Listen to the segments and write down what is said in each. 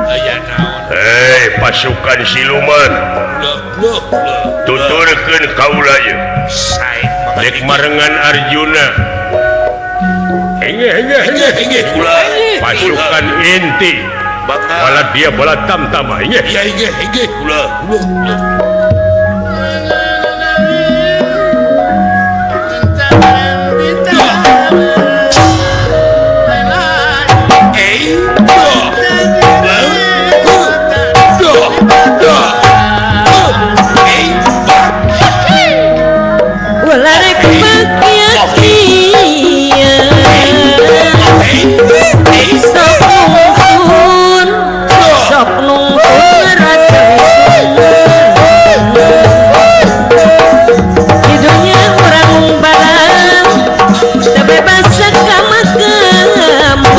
Aya naon? Hei pasukan siluman, tuturkeun kaula ye. Sae. Dek marengan Arjuna. Henge henge henge. Inggih kula. Pasukan inti. Bangga. Bala dia bala tamtama. Inggih. Ya inggih inggih kula. Kula. Eh, doh. Doh, doh. Eh, Ular kebahagiaan sok nungkun, sok nungkun raja di dunia orang balang terbebas sekama-kama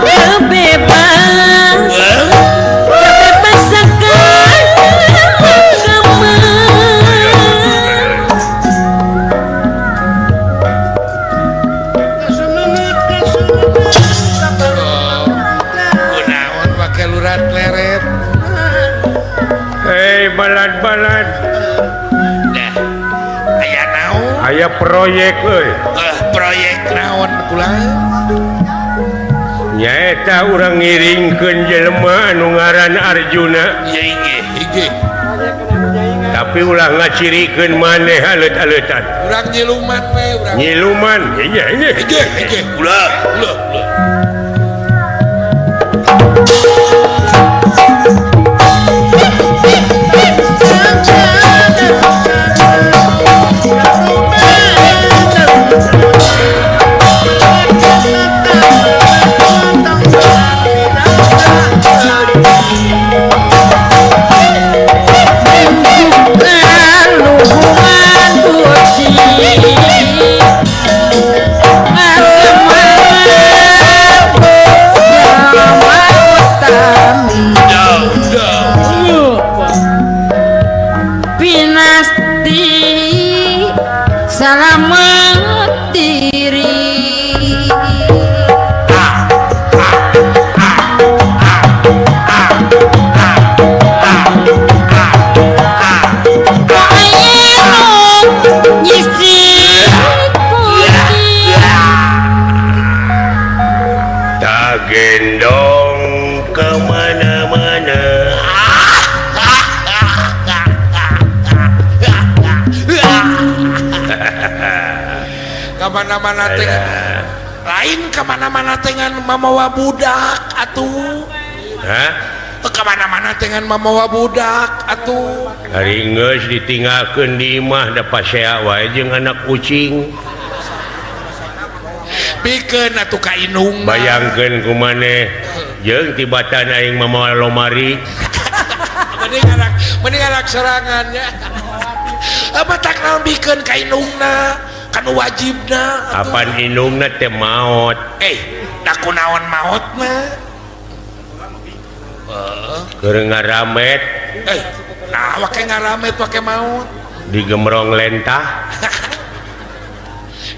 terbebas terbebas sekama-kama. Kunaon pake lurat leret. Hei balad-balad. Dah. Aya naon? Aya proyek euy. Eh, proyek naon kula? Nyaeta urang ngiringkeun jelema anu ngaran Arjuna. Ya inggih inggih. Tapi ulah ngacirikeun maneh alet-aletan. Urang nyiluman we urang. Nyiluman. Inggih inggih. Inggih inggih kula. Kula kula. Kaluhungan budi Dah, dah. Pinasti salamet diri. Tak gendong kemana-mana. Kamana-mana teh lain kamana-mana dengan mamawa budak atuh. Hah? Teu kamana-mana dengan mamawa budak atuh. Ari geus ditinggalkeun di imah da pasea wae jeung anak kucing. Pikeun atuh ka indungna. Bayangkeun ku maneh jeung tibatan aing mamawa lomari. Mending anak mending anak sorangan ya. Apa tak naon bikeun ka indungna? Kan wajibna atuh. Apan indungna teh maot. Eh, da kunaon maotna? Keur ngaramet. Eh, nah wake ngaramet wake maot. Digemrong lentah.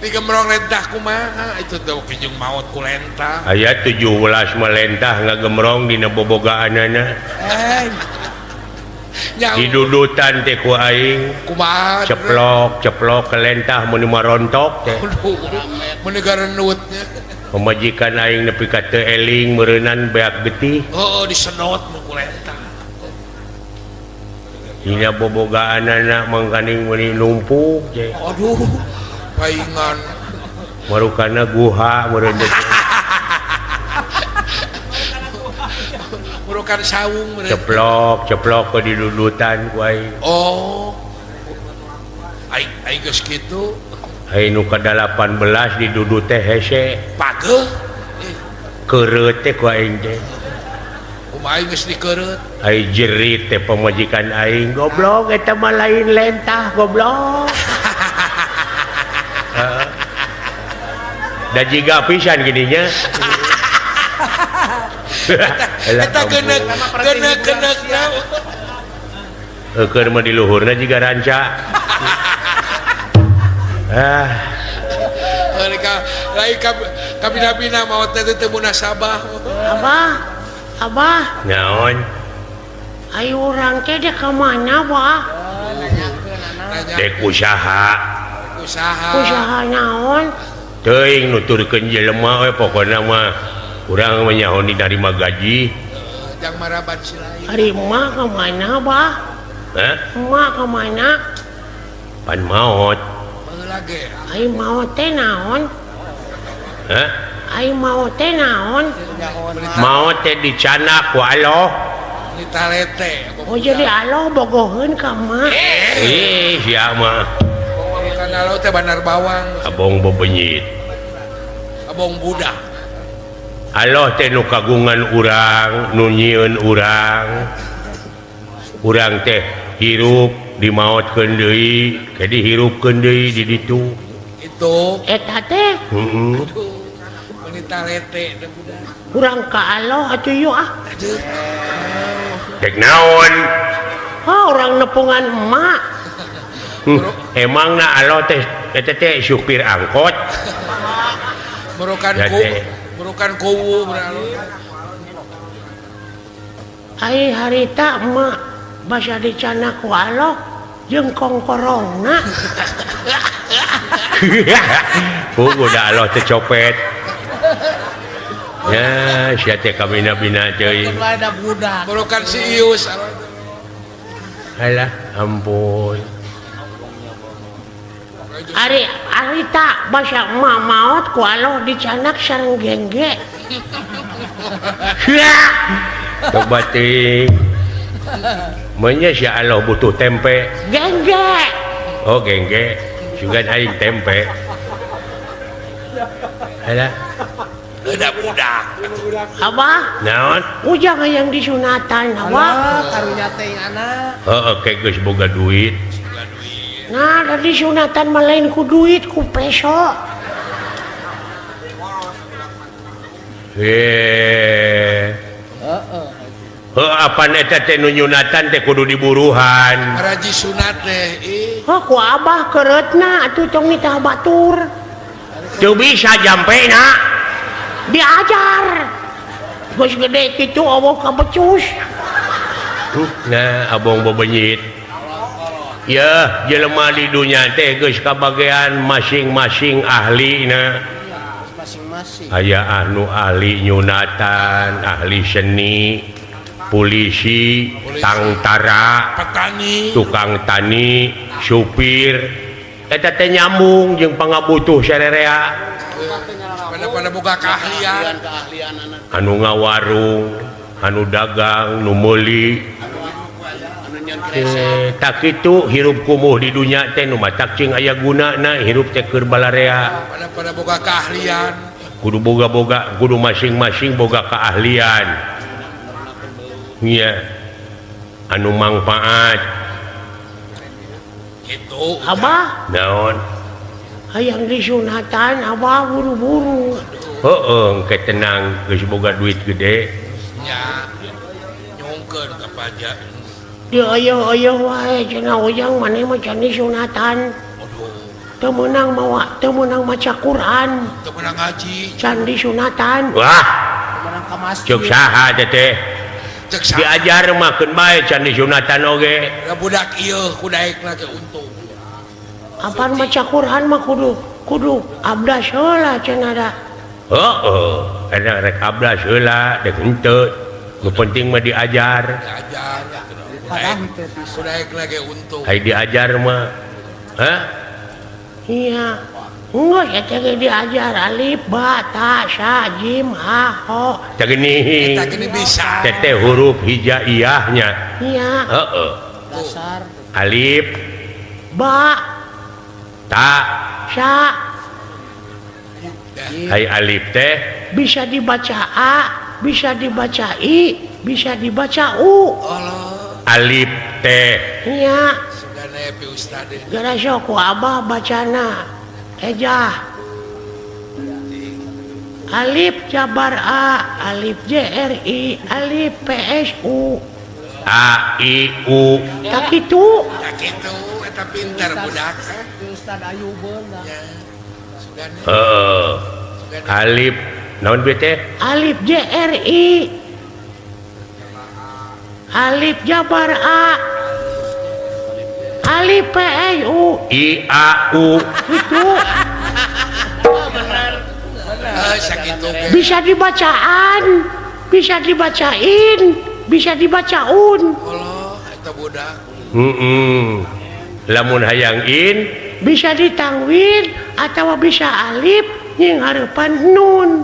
Digemrong lentah kumaha? Itu teh wake jeung maot ku lentah. Aya 17 mah lentah ngagemrong dina bobogaanana. Nyaho. Didudutan teh ku aing. Kumaha? Ceplok, ceplok ke lentah mun marontok teh. Aduh, mun garanutnya. Pamajikan aing nepi ka teu eling meureunnan beak getih. Oh, disedot mun ku lentah. Dina bobogaanana mangkaning meuni numpuk teh. Aduh, paingan. Marukana guha meureun teh. Marukan saung meureun. Ceplok, ceplok ke didudutan ku aing. Oh. Aing aing geus kitu. Aing nu ka-18 didudut teh hese. Pageuh. Keureut teh ku aing teh. Kumaha aing geus dikeureut? Ai jerit teh pamajikan aing, goblok eta mah lain lentah goblok. Heeh. Da jiga pisan gininya. Eta geuneuk geuneuk geuneuk naon? Heukeun mah di luhurna jiga ranca. Ah. Mereka Lain kabina-bina maot teh teu munasabah. Abah, abah. Naon? Ayo urang teh dek ka mana, Bah? Dek usaha. Usaha. Usaha naon? Teuing nuturkeun jelema we pokona mah urang mah nyaho narima gaji. Jang maraban si lain. Ari emak ka mana, Bah? Hah? Emak ka mana? Pan maot. Baheula ge. Ai maot teh naon? Hah? Ai maot teh naon? Maot teh dicanak ku Allah. Ditalete. Oh jadi Allah bogoheun ka emak. Ih, sia mah. Bukan Allah teh bandar bawang. Abong bebenyit. Abong budak. Allah teh nu kagungan urang, nu nyieun urang. Urang teh hirup dimaotkeun deui, ke dihirupkeun deui di ditu. Itu eta teh. Heeh. Meuni talete teh budak. Urang ka Allah atuh yeuh ah. Aduh. Dek naon? Oh, urang nepungan emak. Emangna Allah teh eta teh supir angkot. Merukan ku, merukan kuwu berlalu. Ai harita emak basa dicanak ku Allah jeung kongkorongna. Puguh da Allah teh copet. Ya, sia teh kabina-bina teuing. Merukan si Ius. Alah, ampun. Ari harita basa emak maot ku Allah dicanak sareng gengge. Coba teuing. Menya si Allah butuh tempe. Gengge. Oh, gengge. Sugan aing tempe. Alah. Udah budak. Abah? Naon? Ujang hayang disunatan, abah. Karunya teh anak. Heeh, ke geus boga duit. Nah, dari sunatan mah lain ku duit, ku peso. Heeh. Heeh, apan eta teh nu nyunatan teh kudu diburuhan. Raji sunat teh ih. Oh, ku abah keretna atuh tong nitah batur. Teu bisa jampena. Diajar. Geus gede kitu eueuh kabecus. Nah, abong bebenyit. Ya, jelema di dunya teh geus kabagean masing-masing ahlina. Masing-masing. Aya anu ahli nyunatan, ahli seni, polisi, tangtara, petani, tukang tani, supir. Eta teh nyambung jeung pangabutuh sarerea. Pada boga keahlian, anu ngawarung, anu dagang, nu meuli. Tak kitu hirup kumuh di dunya teh nu matak cing aya gunana hirup teh keur balarea. Pada boga keahlian. Kudu boga-boga, kudu masing-masing boga keahlian. Nya anu mangfaat. Kitu. Abah? Naon? Hayang disunatan abah buru-buru. Heeh, engke tenang geus boga duit gede. Nya. Nyungkeun ka pajak. Dieueuh-eueuh wae cenah ujang maneh mah can disunatan. Aduh. Teu meunang mawa, teu meunang maca Quran. Teu meunang ngaji. Can disunatan. Wah. Teu meunang ka masjid. Ceuk saha teh teh? Ceuk saha? Diajar mah keun bae can disunatan oge. Da budak ieu ku daekna ge untung. Apaan maca Quran mah kudu abdas heula cenah da. Heeh, eta rek abdas heula dek henteu. Nu penting mah diajar. Diajar. Ku daekna ge untung. Ai diajar mah. Hah? Iya. Enggeus eta ge diajar alif ba ta sa jim ha ho. Tah gini. Eta gini bisa. Teh huruf hijaiyah nya. Iya. Heeh. Dasar. Alif ba ta sa. Hai alif teh bisa dibaca a, bisa dibaca i, bisa dibaca u. Allah. Alif teh. Iya. Sugane pi ustad. Gara sok ku abah bacana ejah. Alif jabar a, alif J R I, alif P S U. A I U. Tak kitu. Tak kitu eta pintar budak. Ustad Ayubeun. Ya. Sugane. Heeh. Alif naon be teh? Alif J R I. Alif Jabar A. Alif P E U. I A U. Itu. Bener. Sakitu ge. Bisa dibacaan, bisa dibacain, bisa dibacaun. Allah, eta budak. Heeh. Lamun hayang in bisa ditangwin atau bisa alif nying hareupan nun.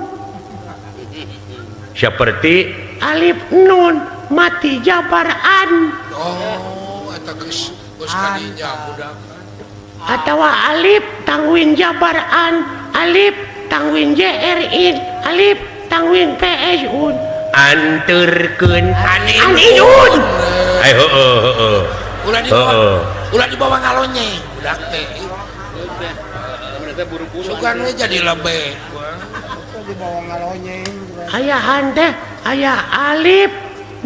Seperti alif nun mati jabaran. Oh, eta geus geus kadinya budak. Atau alif tangwin jabaran, alif tangwin jrin, alif tangwin psun. Anterkeun aninun. Ai heueuh heueuh. Ulah dibawa, ulah dibawa ngalonyeng budak teh. Sugan we jadi lebe. Dibawa ngalonyeng. Ayahan teh aya alif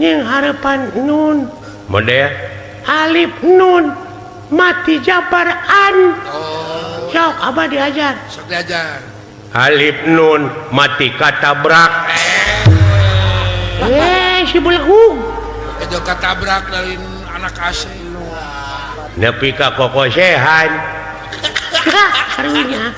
nying hareupan nun. Model alif nun mati jabaran. Oh. Sok abah diajar. Sok diajar. Alif nun mati katabrak. Si belegug. Itu katabrak dari anak asing. Nepi ka kokosehan. Karunya.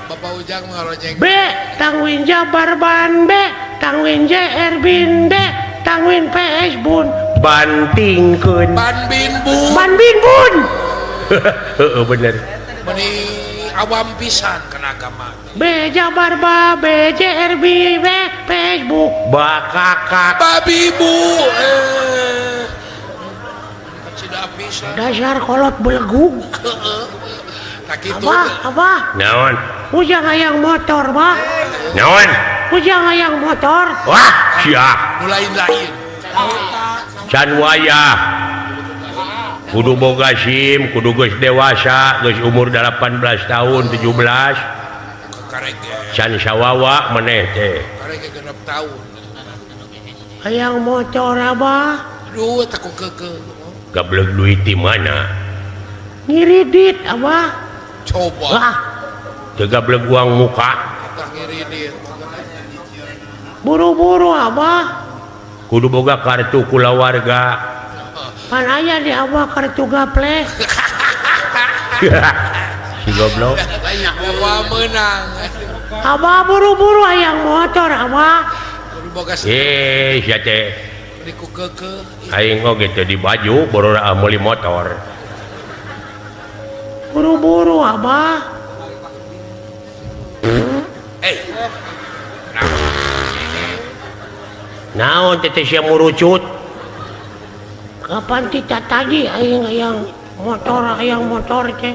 Bapak Ujang ngalonyeng. B tangwin jabar ban B tangwin JR bin B tangwin PS bun. Bantingkeun. Ban bin bun. Ban bin bun. Heeh bener. Meni awam pisan kana agama. B jabar ba B JR B B PS bu. Bakakak. Babi bu. Dasar kolot belegug. Tak kitu. Abah, abah. Naon? Ujang hayang motor, bah. Naon? Ujang hayang motor. Wah, siap. Nu lain-lain. Can wayah. Kudu boga SIM, kudu geus dewasa, geus umur 18 tahun, 17. Can sawawa maneh teh. Karege genep tahun. Hayang motor, abah. Aduh, eta ku keukeuh. Gablek duit di mana? Ngiridit, abah. Coba. Wah. Teu gablek uang muka. Tah ngiridit. Buru-buru, abah. Kudu boga kartu kulawarga. Pan aya di abah kartu gaple. Si goblok. Wah meunang. Abah buru-buru hayang motor, abah. Kudu boga sia teh. Aing oge teh di baju borora meuli motor. Buru-buru abah. Naon teh sia murucut? Kapan kita tadi aing hayang motor teh.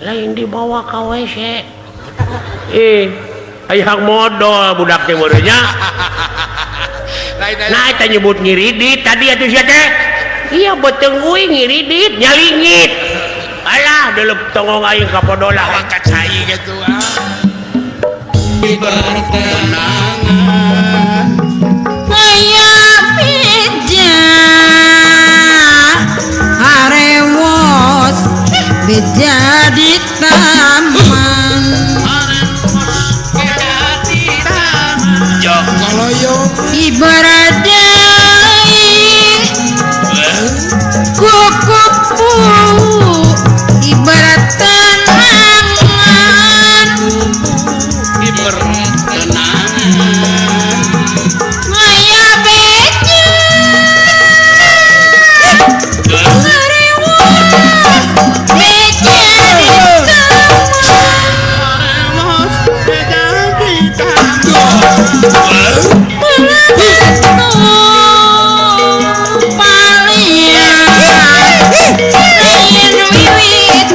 Lain dibawa ka WC. Hayang modol budak teh meureun nya. Nah, eta nyebut ngiridit tadi atuh sia teh. Iya beuteung euy ngiridit nyalingit. Alah deuleup tongong aing ka podola. Awak ka cai kitu ah. Berkenangan. Aya beja harewos beja di taman. Ibaradai kukupu ibarat tenangan. Maya beja harewos beja di taman. Paling wiwit.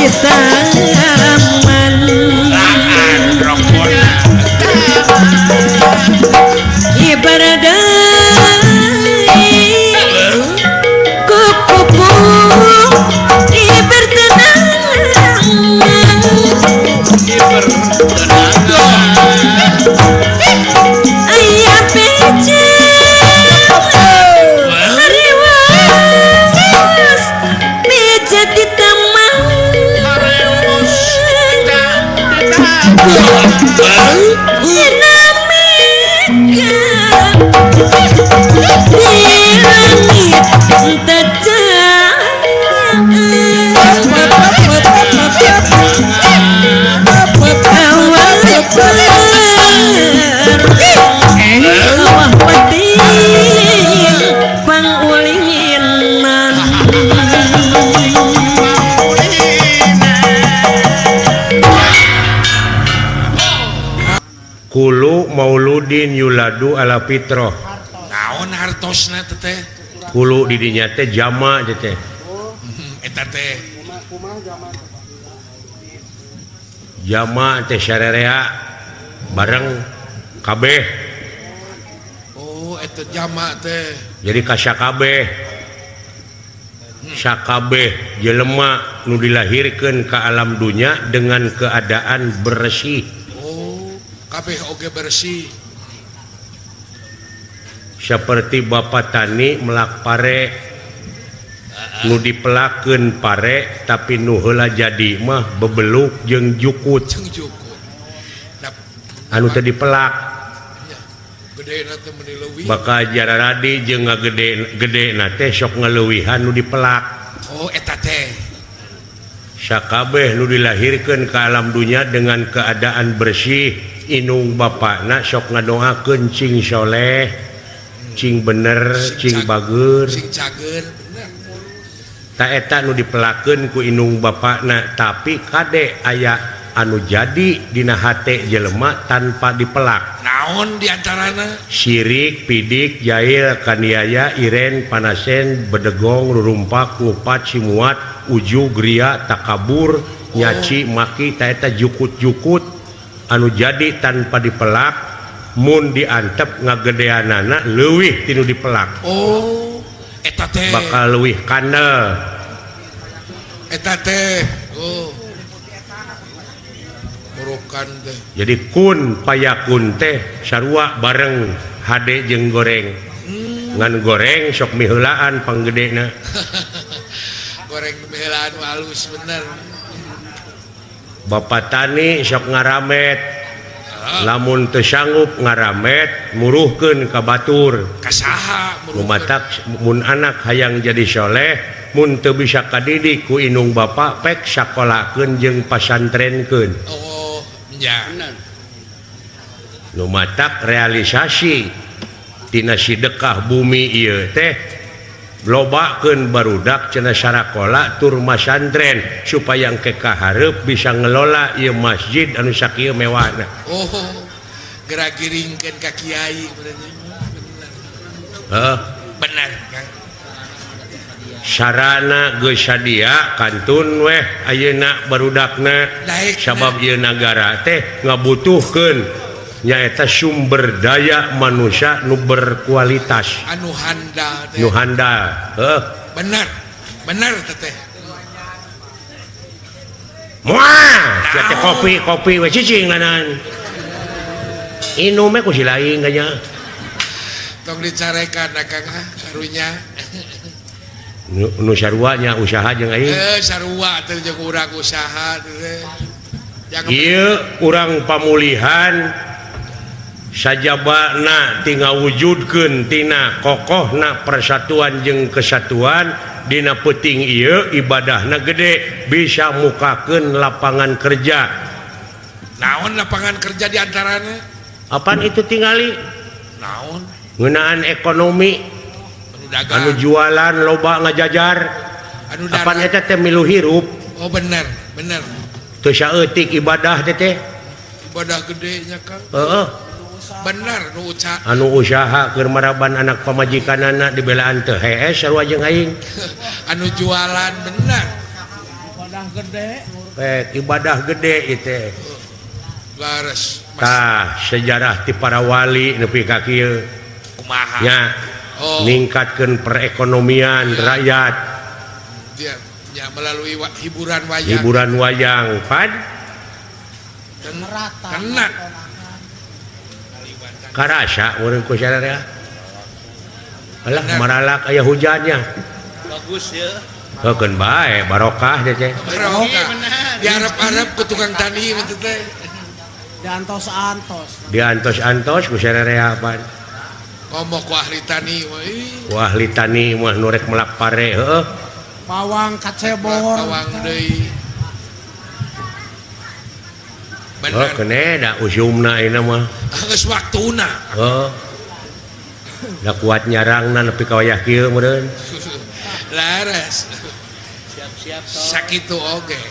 di taman. Ibadah kupu ibertenang ayah pece hariwas beja di taman. Kulu mauludin yuladu ala fitroh. Naon hartosna teh? Kulu di dinya teh jama teh. Eta teh. Jama teh sarerea bareng kabeh. Oh, eta jama teh. Jadi kasakabeh. Sakabeh jelema nu dilahirkeun ka alam dunya dengan keadaan bersih. Kabeh oge bersih. Seperti bapak tani melak pare nu dipelakeun pare tapi nu heula jadi mah bebeluk jeung jukut. Jeung jukut. Anu teu dipelak. Gedena teh meuni leuwih. Bakal jararadi jeung ngagede gedena teh sok ngaleuwihan nu dipelak. Oh eta teh. Sakabeh nu dilahirkeun ka alam dunya dengan keadaan bersih. Inung bapakna sok ngadoakeun cing soleh, cing bener, cing bager, cing cager, bener. Ta eta nu dipelakeun ku inung bapakna, tapi kade aya anu jadi dina hate jelema tanpa dipelak. Naon diantarana? Sirik, pidik, jail, kaniaya, iren, panasen, bedegong, rurumpak, ngupat, simuat, ujug, ria, takabur, nyaci, maki, ta eta jukut-jukut anu jadi tanpa dipelak mun diantep ngagedeanana leuwih tinu dipelak. Oh, eta teh bakal leuwih kandel. Eta teh. Oh. Murukan teh. Jadi kun payakun teh sarua bareng hade jeung goreng. Ngan goreng sok miheulaan panggedena. Goreng miheulaan halus bener. Bapak tani sok ngaramet, lamun teu sanggup ngaramet muruhkeun ka batur. Kasaha muruhkeun? Matak mun anak hayang jadi soleh mun teu bisa kadidik ku inung bapak pek sakolakeun jeung pasantrenkeun. Oh nya. Nu matak realisasi tina sidekah bumi ieu teh lobakeun barudak cenah sarakola tur masantren supaya engke kahareup bisa ngelola ieu masjid anu sakieu mewahna. Oh, gerak giringkeun ka kiai bener. Heuh, bener Kang. Sarana geus sadia kantun weh ayeuna barudakna sabab ieu nagara teh ngabutuhkeun nyaeta sumber daya manusia nu berkualitas anu handal teh. Nu handal. Heuh. Bener. Bener teh. Moal, teh kopi we cicing lanan. Inum we ku si lain kanya. Tong dicarekan Kang ah karunya. Nu sarua nya usaha jeung aing. Sarua teh jeung urang usaha teh. Ieu urang pamulihan sajabana tinggal wujudkeun tina kokohna persatuan jeung kesatuan dina peuting ieu ibadahna gede bisa mukakeun lapangan kerja. Naon lapangan kerja di antarana? Apaan itu tingali? Naon? Ngeunaan ekonomi anu jualan loba ngajajar. Anu apaan eta teh milu hirup? Oh bener, bener. Teu saeutik ibadah teh teh. Ibadah gede nya Kang. Heeh. Bener nu usaha. Anu usaha keur maraban anak pamajikanana dibelaan teu hees sarua jeung aing. Anu jualan bener. gede. Ibadah gede itu. Lares. Tah sejarah ti para wali nepi ka kieu. Kumaha? Nya. Oh. Ningkatkeun perekonomian rakyat. Dia ya, melalui hiburan wayang. Hiburan wayang, pan. Tenang. Karasa urang ku sararea. Alah maralak aya hujannya. Bagus ya. Heukeun bae barokah teh teh. Barokah. Diarep-arep ku tukang tani mah teh. Diantos-antos. Diantos-antos ku sararea pan. Ngomong ku ahli tani mah. Ku ahli tani mah nu rek melak pare heueuh. Bawang kacebor. Bawang deui. Oh, kene da usumna ayeuna mah. Geus waktuna. Heuh. Da kuat nyarangna nepi ka wayah kieu meureun. Laras. Siap-siap toh. Sakitu oge.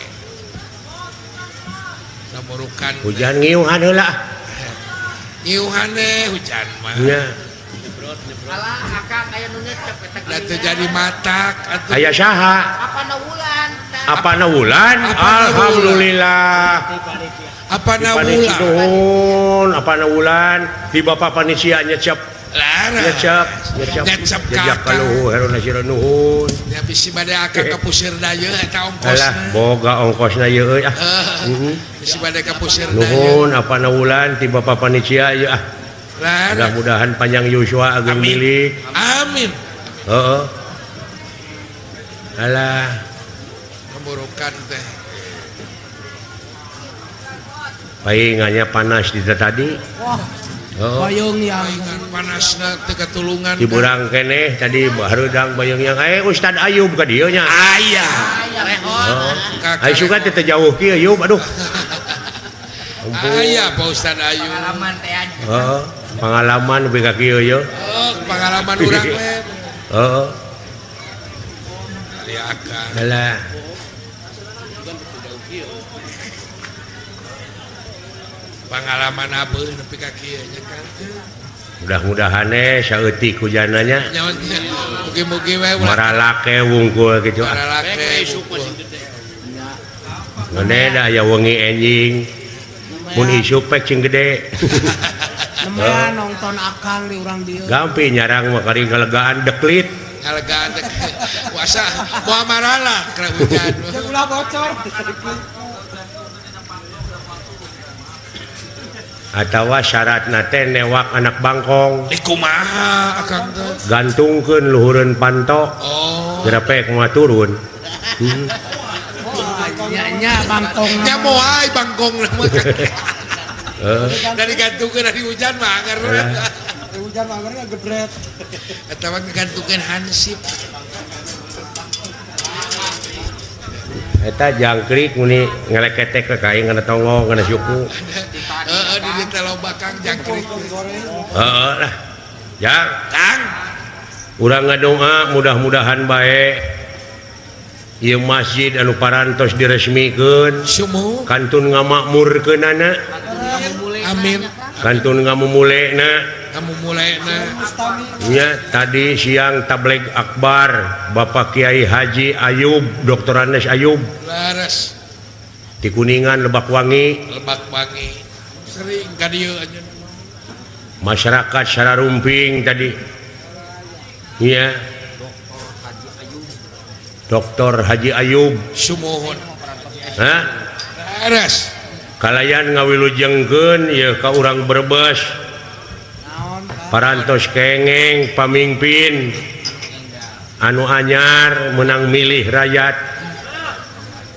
Samurukan. Hujan ngiuhan heula. Ngiuhan hujan mah. Nya. Alah akang aya nu nyecep eta. Da teu jadi matak atuh. Aya saha? Apana wulan? Apana wulan? Alhamdulillah. Apana wulan? Nuhun, apana wulan? Di bapak panitia nyecep. Laras. Nyecep, nyecep. Nyecep jejak kaluhur herona sira nuhun. Ya bisi bade akang ka pusir daya eta ongkosna. Alah, boga ongkosna ieu euy ah. Heeh. Bisi bade ka pusir daya. Nuhun apana wulan ti bapak panitia ieu ah. Mudah-mudahan panjang yuswa ageng milik. Amin. Heeh. Alah. Memburukan teh. Paingannya panas di tadi. Wah. Oh. Bayung yang panasna teu katulungan. Diburang keneh tadi hareudang bayung yang Ustad Ayub ka dieu nya. Aya. Oh. Ai suka teh jauh kieu Ayub aduh. Aya Pak Ustad Ayub. Pengalaman teh. Heeh, pengalaman nepi ka kieu ye. Oh, pengalaman urang we. Heeh. Ari akang. Alah. Pengalaman apa nepi ka kieu nya kan. Mudah-mudahan saeutik hujanna. Mugi-mugi we maralake wungkul kitu. Maralake wungkul. Ngene da aya wengi enjing. Mun isuk pek cing gede. Nemean nonton akang di urang dieu. Gampi nyarang mah kari ngalegaan deklit. Ngalegaan deklit. Puasa moal marala keur hujan. Jeung ulah bocor. Atawa syaratna teh newak anak bangkong. Kumaha akang teh? Gantungkeun luhureun panto. Oh. Gerepek moal turun. Nya bangkong. Nya moal bangkong mah. Dari gantungkeun dari hujan mah anger. Hujan mah angerna gebret. Atawa ngagantungkeun hansip. Eta jangkrik muni ngeleketek ka kain kana tonggong kana suku. Heeh di dieu teh loba Kang jangkrik. Heeh lah. Jang, Kang. Urang ngadoa mudah-mudahan bae ieu masjid anu parantos diresmikeun. Sumuh. Kantun ngamakmurkeunana. Amin. Kantun ngamumulena. Ngamumulena. Nya tadi siang tabligh akbar Bapak Kiai Haji Ayub, Dr. Andes Ayub. Laras. Di Kuningan Lebak Wangi. Lebak Wangi. Sering ka dieu anjeun. Masyarakat Sararumping tadi. Iya. Dr. Haji Ayub. Sumuhun. Hah? Laras. Kalayan ngawilujengkeun ieu ka urang Brebes. Parantos kengeng pamimpin anu anyar menang milih rakyat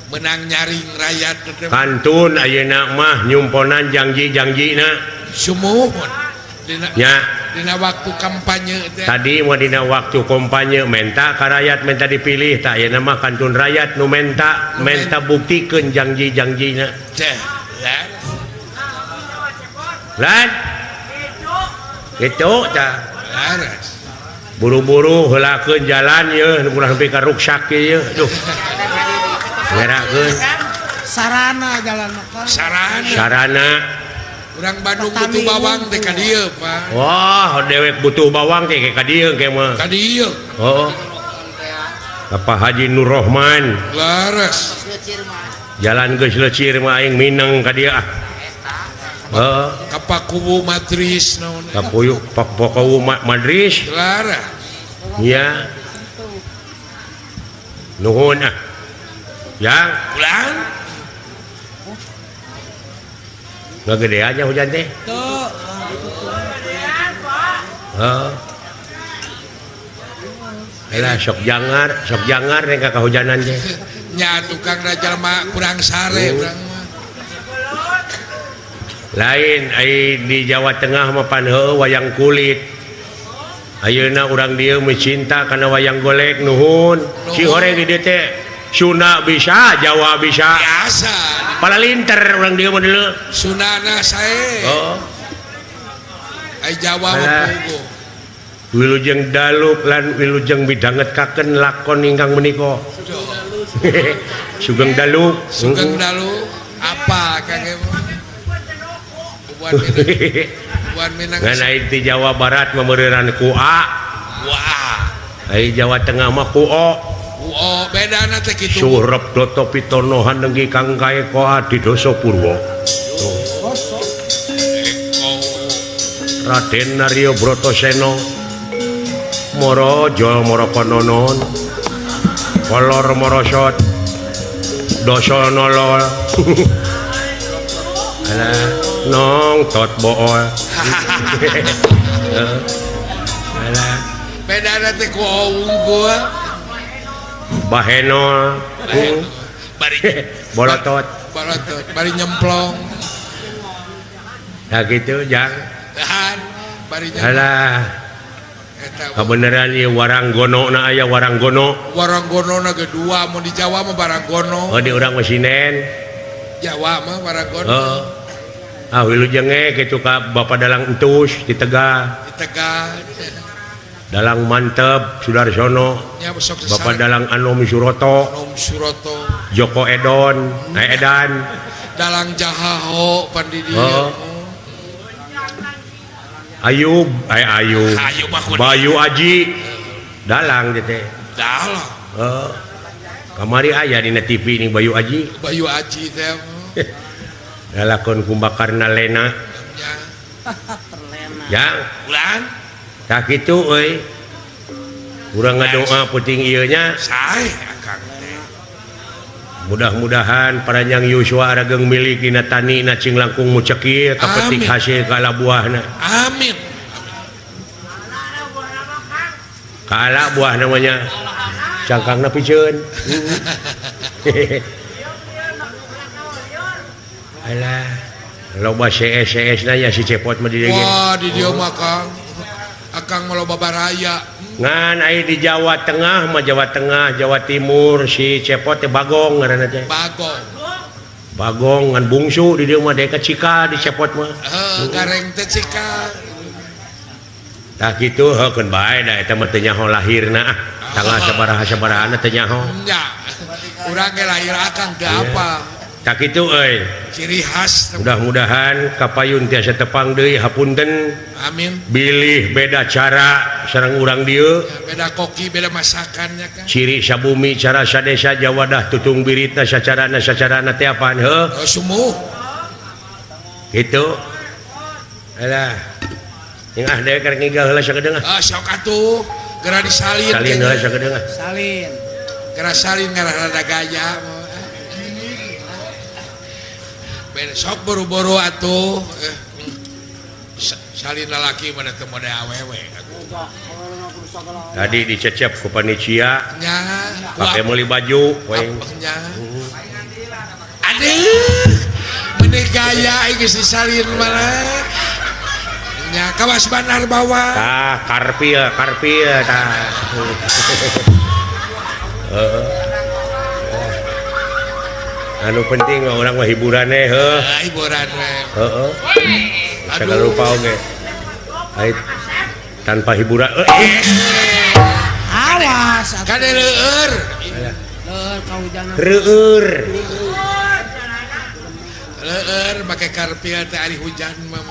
menang nyaring rakyat kantun ayeuna mah nyumponan janji-janjina sumuhun nya dina waktu kampanye teh tadi mah dina waktu kampanye menta ka rakyat menta dipilih tah ayeuna mah kantun rakyat nu menta menta buktikeun janji-janjina teh lan gitu tah laras buru-buru heulakeun jalan yeuh nu kurang nepi ka ruksak ieu duh ngerakeun sarana jalan mah sarana sarana urang Bandung butuh bawang teh ka dieu Pak. Wah dewek butuh bawang teh ka dieu ke mah ka dieu heeh Bapak Haji Nur Rohman. Leres. Jalan geus leucir mah aing mineng ka dieu ah. Heeh. Ka Pakuwu Madris naon. Ka Puyuh Pakuwu Madris. Leres. Nya. Nuhun ah. Yang ulang. Ngagedean nya hujan teh. Tuh. Heeh. Alah sok jangar nih ka kahujanan teh. Nya tukang da jalma kurang sare urang mah. Lain ai di Jawa Tengah mah pan heueuh wayang kulit. Ayeuna urang dieu mah cinta kana wayang golek nuhun. Si horeng di dieu teh Sunda bisa, Jawa bisa. Biasa. Palalinter urang dieu mah deuleu. Sundana sae. Heeh. Ai Jawa mah puguh. Wilujeng daluk lan wilujeng midhangetkaken lakon ingkang menika. Sugeng daluk. Sugeng daluk apa Kang Emo? Buan Minang. Ngan ai di Jawa Barat mah meureureunan ku A. Wah. Ai Jawa Tengah mah ku O. Ku O bedana teh kitu. Surep Doto Pitono hanenggi kang kaeka Adidosa Purwa. Raden Narya Bratasena Mara Jaya Mara Kanonon Kolor Marasot Dasa Nala. Alah nong tot bool. Alah bedana teh ku O unggul. Bahenol bari bolotot. Bolotot bari nyemplong. Nah gitu jang. Tahan bari nyemplong. Alah kebenaran ieu waranggono na aya waranggono. Waranggono na ge dua mun di Jawa mah waranggono. Oh di urang mah sinen. Jawa mah waranggono. Heeh. Ah wilujeng ge kitu ka Bapak Dalang Entus di Tegal. Di Tegal. Dalang Mantep Sudarsono. Nya sok Bapak Dalang Anom Suroto. Anom Suroto. Joko Edon, Edan. Dalang Jahaho pan di dieu. Heeh. Ayub, Ayub. Bayu Aji. Dalang teh. Dalang. Heeh. Kamari aya dina TV ning Bayu Aji. Bayu Aji teh. Lalakon Kumbakarna Lena. Ya. Yang ulang. Tah kitu euy. Urang ngadoa peuting ieu nya. Sae akang teh. Mudah-mudahan paranjang Yuswa arageng milik dina tani na cing langkung mucekir kapetik hasil kala buahna. Amin. Kala buah namanya. Cangkangna piceun. Alah, loba CS na nya si Cepot mah di dieu. Wah, di dieu mah Kang. Akang mah loba baraya. Ngan ai di Jawa Tengah mah Jawa Tengah, Jawa Timur si Cepot teh Bagong ngaranna teh. Bagong. Bagong ngan bungsu di dieu mah deka cikal di Cepot mah. Heuh, gareng teh cikal. Tah kitu heukeun bae da eta mah teu nyaho lahirna ah. Tanggal sabaraha-sabarahana teu nyaho. Nya. Urang ge lahir akang teu apa. Tah kitu euy. Ciri khas. Mudah-mudahan kapayun tiasa tepang deui hapunten. Amin. Bilih beda cara sareng urang dieu. Ya, beda koki, beda masakannya kan. Ciri sabumi cara sadesa Jawadah tutung biritna sacarana sacarana teh apaan heuh? Oh, sumuh. Kitu. Alah. Yang ah deui keur ngigal heula sakedeung ah. Ah sok atuh, geura disalin. Salin heula sakedeung ah. Salin. Geura salin ngarah rada gaya. Besok buru-buru atuh. Salin lalaki mana teu mode awewe. Tadi dicecep ku panitia. Nya, pake meuli baju we. Nya. Aduh, meuni gaya geus disalin mana. Nya kawas bandar bawa. Tah, karpil, karpil tah. Heeh. Anu penting mah urang mah hiburan we heuh. Hiburan we. Heeh. Segala rupa oge. Ai tanpa hiburan. Awas kade leueur. Leueur kahujanan. Reueur. Leueur make karpil teh ari hujan mah.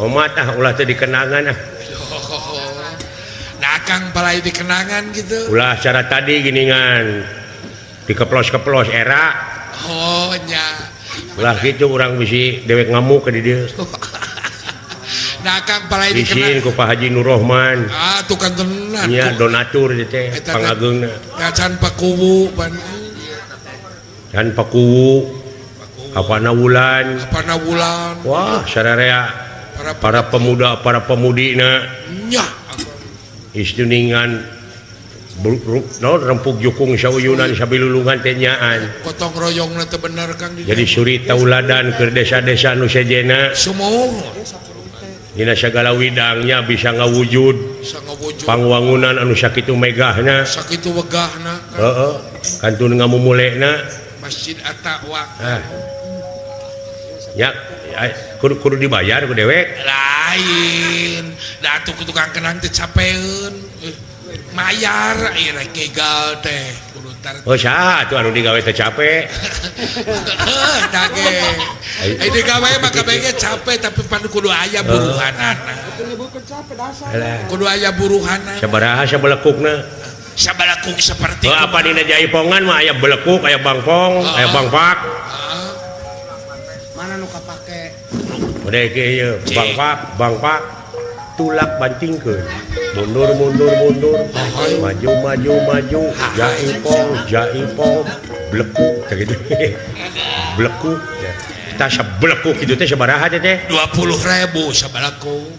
Omat ah ulah teh dikenangan ah. Nah Akang palai di kenangan gitu. Ulah cara tadi giningan dikeplos-keplos era. Oh nya. Ulah gitu urang bisi dewek ngamuk ke di dieu. Nah Akang palai di kenangan. Isin ku Pak Haji Nur Rohman. Ah tukang tenan. Nya donatur teh pangageungna. Can Pakuwu pan. Can Pakuwu. Apana wulan. Apana wulan. Wah, sararea para pemuda, para pemudina. Nya. Istuningan no, rempuk jukung sauyunan sabilulungan teh nyaan. Gotong royongna teh bener Kang. Jadi suri tauladan keur desa-desa nu sejena. Sumuhun. Dina sagala widangnya bisa ngawujud pangwangunan anu sakitu megahna sakitu wegahna heeh kantun ngamumulena Masjid At-Taqwa ah ya kudu dibayar ku dewek lain da atuh ku tukang kenang teh capeun mayar ieu rek ngigal teh kudu tar oh saha atuh anu digawe teh capek heuh da ge ai digawe mah kabeh capek tapi pan kudu aya buruhanana kudu aya buruhanana sabaraha sabelekukna sabalekuk seperti oh, apa dina jaipongan mah aya belekuk aya bangpong aya bangpak mana nu kapake udah ieu bangpak bangpak tulak bantingkeun mundur mundur mundur maju maju maju jaipong jaipong blekuk gitu blekuk tah sablekuk kitu teh sabaraha teh 20.000 sabalekuk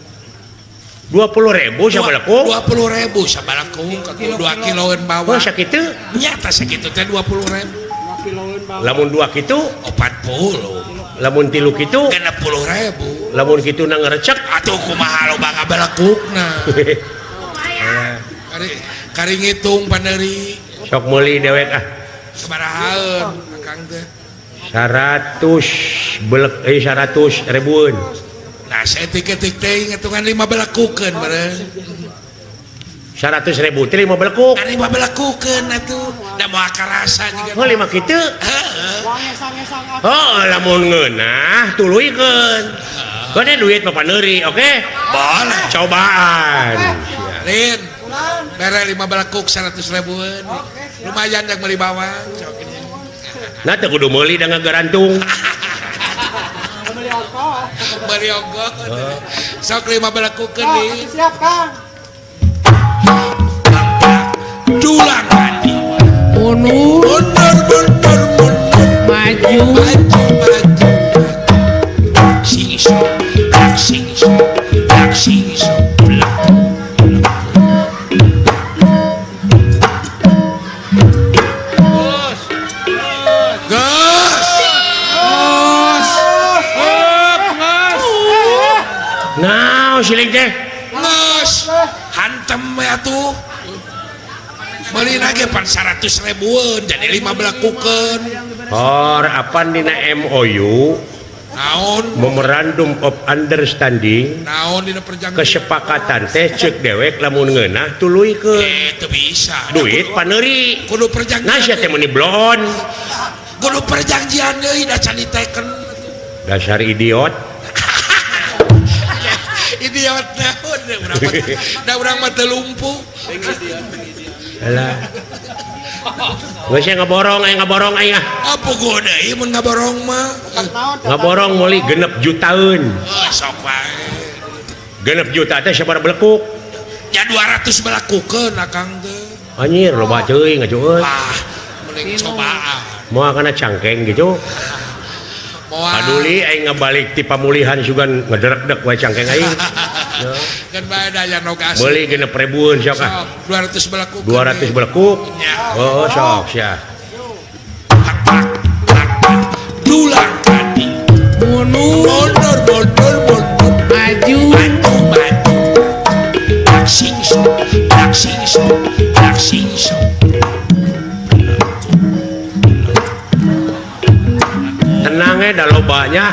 20.000 sabalekuk 20.000 sabalekuk 2 kiloeun bawang oh sakitu nya tah sakitu teh 20.000 lamun 2 kitu 40 lamun 3 kitu 60.000 lamun kitu na ngerecek atuh kumaha loba ngabalekukna kari ngitung pandeuri sok meuli dewek ah sabarahaeun akang teh 100 belek 100 ribuan nah saeutik-eutik teh ngitungan 5 belekukeun meureun 100.000 teh 5 belekuk 5 belekukeun atuh da moal karasa jiga oh 5 kitu heeh oh lamun ngeunah tuluykeun gede duit mah paneuri oke boleh cobaan Lin bere 5 belekuk 100 ribuan lumayan jak meuli bawang nah teu kudu meuli da ngagarantung meuli ongkoh sok 5 belekukeun deui siap Kang dulang hati mundur mundur mundur mundur maju maju maju sing sok sing sok sing sok gas gas gas nah siling teh gas hantem we atuh meuli lagi pan 100 ribuan jadi 5 belekukeun or apan dina MOU naon memorandum of understanding naon dina perjanjian kesepakatan teh ceuk dewek lamun ngeunah tuluykeun teu bisa duit paneuri kudu perjanjian nah sia teh meuni bloon kudu perjanjian deui da can diteken dasar idiot idiot naon urang mah da urang mah teu lumpuh alah geus ngaborong aya ngaborong aya apa puguh deui mun ngaborong mah ngaborong meuli 6 jutaeun oh sok wae 6 juta teh sabaraha belekuk nya 200 belekukeun akang teh anjir loba teuing ngajueun ah mending cobaan moal kana cangkeng gitu paduli aing ngabalik ti pamulihan sugan ngederek-dek wae cangkeng aing kan bae daya nog asli meuli 6 ribuan sok ah 200 belekuk 200 belekuk oh sok sia dulang hati mundur mundur mundur mundur maju maju maju sing sok sing sok sing sok tenangnya dah lobanya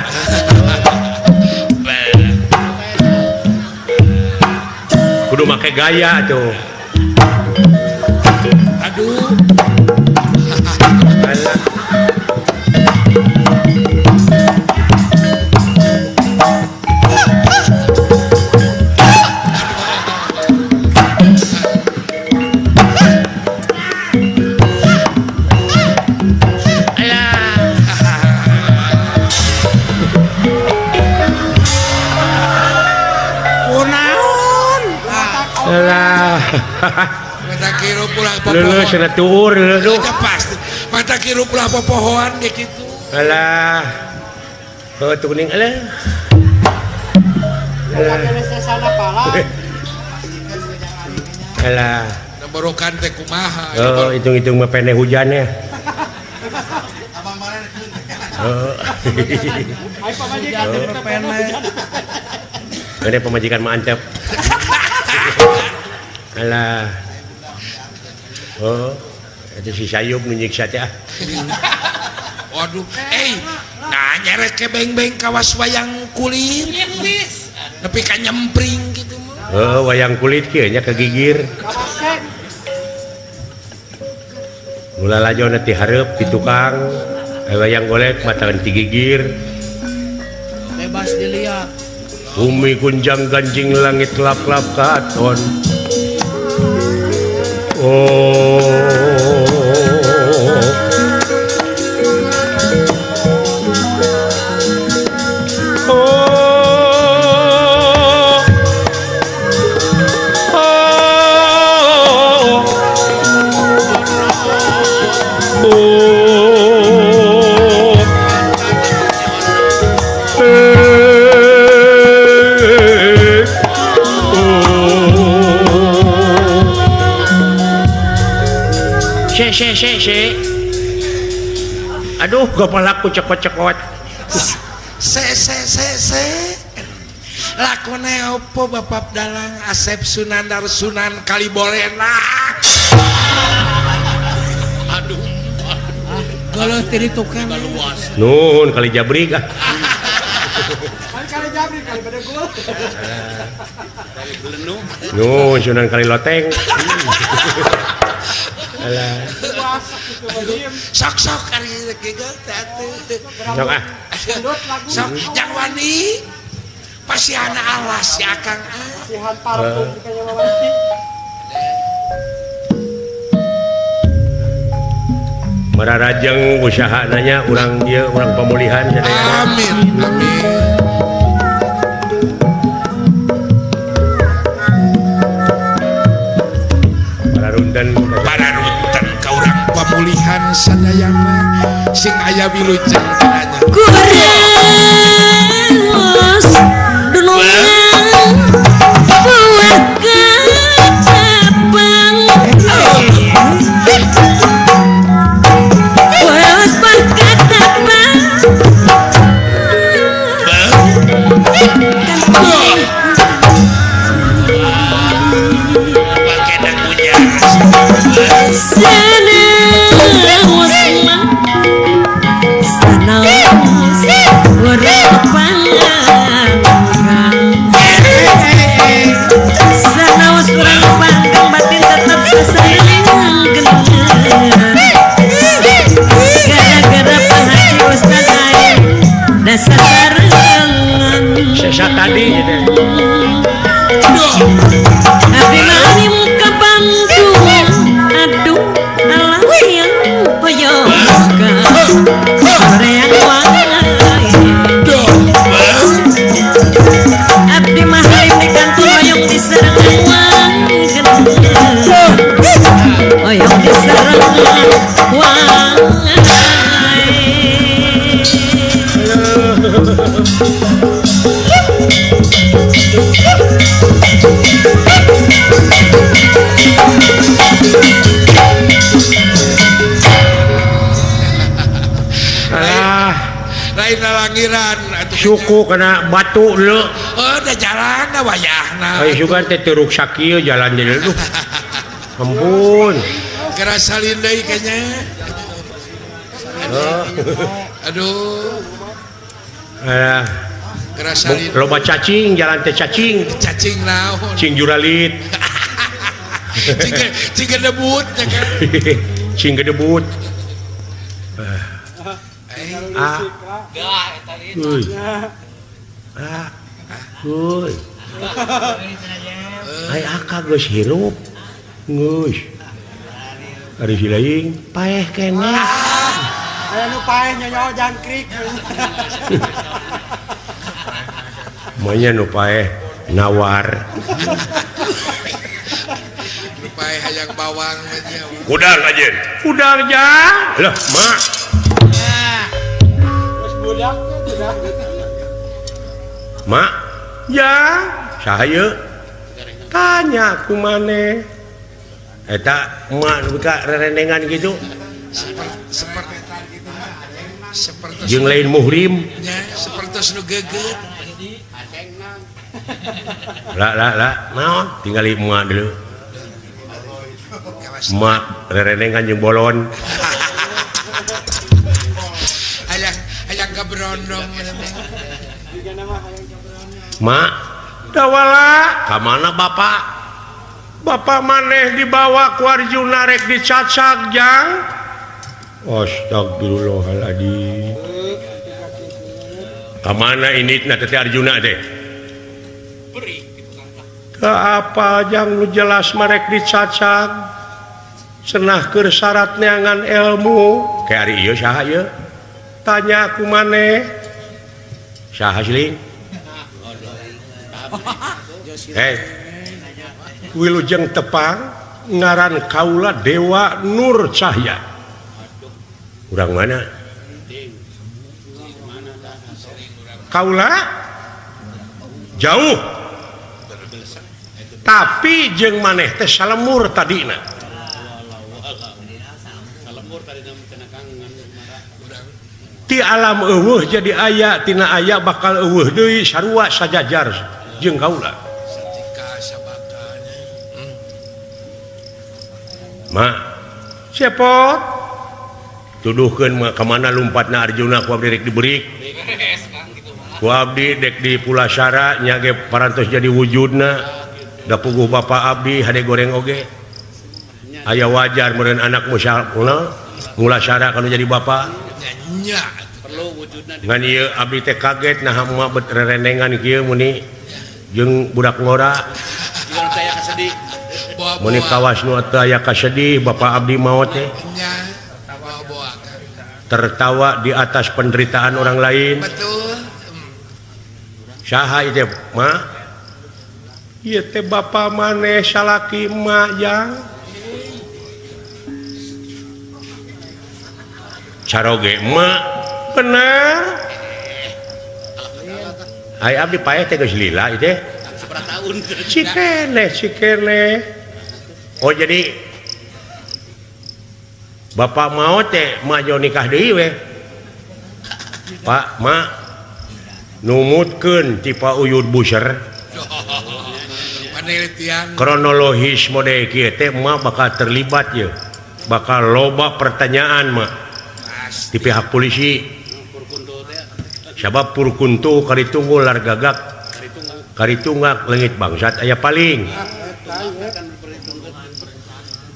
kudu make gaya tuh aduh alah Alah. Mata kirup ulah Leuleus popohoan. cenah tuur leuleus. Aja pasti. Mata kirup ulah popohoan ge kitu. Alah. Heuh tuh kuning alah. Alah. Nemborokan teh kumaha. Oh, hitung-hitung mah pene hujan ya. Oh. Ada pemajikan mah antep. Alah. Oh, itu si Sayub nu nyiksa teh ah. Waduh, nah nyeret ke beng-beng kawas wayang kulit. Nepi ka nyempring gitu mah. Oh, wayang kulit kieu nya kegigir. Mula lajona ti hareup ti tukang, wayang golek matakan ti gigir. Bebas dilihat. Bumi gunjang ganjing langit lap-lap katon. Oh. Oh. Oh. Oh. Se. Aduh, kepalaku cekot-cekot. Se se se se. Lakone opo Bapak Dalang Asep Sunandar Sunan Kalibolena. Aduh. Geuleuh ti ditu keneh. Nuhun kali jabrik ah. Kali jabrik kali bedegul. Kali belenung. Nuhun Sunan Kali Loteng. Alah. Sok-sok kali gegel teh atuh. Sok ah. Sok jang wani. Pasihana alas si Akang ah. Pasihan parfum kayaknya mah. Mararajeng usaha nanya urang ieu urang pemulihan sadayana. Amin amin. Pararunten ka urang pemulihan sadayana sing aya wilujeng cenanya. Kureus dunungan buah kacapang. Kureus buah kacapang. Sesa tadi gitu. Abdi manim ka Bandung, aduh alah yang hoyong ka soreang wae. Abdi mah halim di kantor hoyong diserangan wae, hoyong diserangan wae. Alah, lain lalangiran atuh suku kena batu leu. Oh, da jalan wayahna. Ai sugan teh teu ruksak ieu jalan deui. Duh. Ampun. Geura salin deui kayaknya. Oh. Aduh. Alah. Geura salin. Loba cacing, jalan teh cacing. Cacing naon? Cing juralit. Cing gedebut ya kan. Cing gedebut. Ah. Uy. Ah. Uy. Ai aka geus hirup. Geus. Ari si laing paeh keneh. Aya nu paeh nyonya jangkrik. Manya nu paeh nawar. Paeh hayang bawang Kudang ajen. Kudang jang. Lah, mak. Geus budak budak. Mak, ya, saha ieu? Tanya ku maneh. Eta mak nu ka rerendengan kitu. Seperti jeung lain muhrim. Nya, sapertos nu geget. Lah lah lah, naon? Tinggali emak dulu. Emak rerendengan jeung bolon. Hayang hayang kaberondong. Mak, dawala, ka mana bapak? Bapak maneh dibawa ku Arjuna rek dicacag jang. Astagfirullahaladzim. Ka mana inditna teh Arjuna teh? Ka apa jang nu jelas marek dicacag? Cenah keur syarat neangan ilmu. Ke ari ieu saha ieu? Tanya ku maneh. Saha siling? Hei, wilujeng tepang ngaran kaula Dewa Nur Cahya. Urang mana? Kaula jauh. Tapi jeung maneh teh salemur tadina. Ti alam eueuh jadi aya, tina aya bakal eueuh deui sarua sajajar jeung kaula. Mak, cepot tuduhkeun mah ka mana lumpatna Arjuna ku abdi rek diberik. Ku abdi dek di Pulasara nya ge parantos jadi wujudna. Da puguh bapa abdi hade goreng oge. Aya wajar meureun anak musalna Mulasara kana jadi bapa. Nya perlu wujudna. Ngan ieu abdi teh kaget naha emak bet rerendengan kieu muni jeung budak ngora. Muni kawas nu teu aya kasedih bapa abdi maot teh. Tertawa di atas penderitaan orang lain. Betul. Saha ieu teh, Ma? Ieu teh bapa maneh salaki emak jang. Caroge emak bener. Ai abdi paeh teh geus lila ieu teh. Cikene, cikene. Oh jadi bapak mau teh mak jo nikah deui we. Pak, mak numutkeun ti Pak Uyud Buser. Penelitian kronologis mode kieu teh mak bakal terlibat ye. Bakal loba pertanyaan mak di pihak polisi. Sabab purkuntu karitunggul largagak karitunggak leungit bangsat aya paling.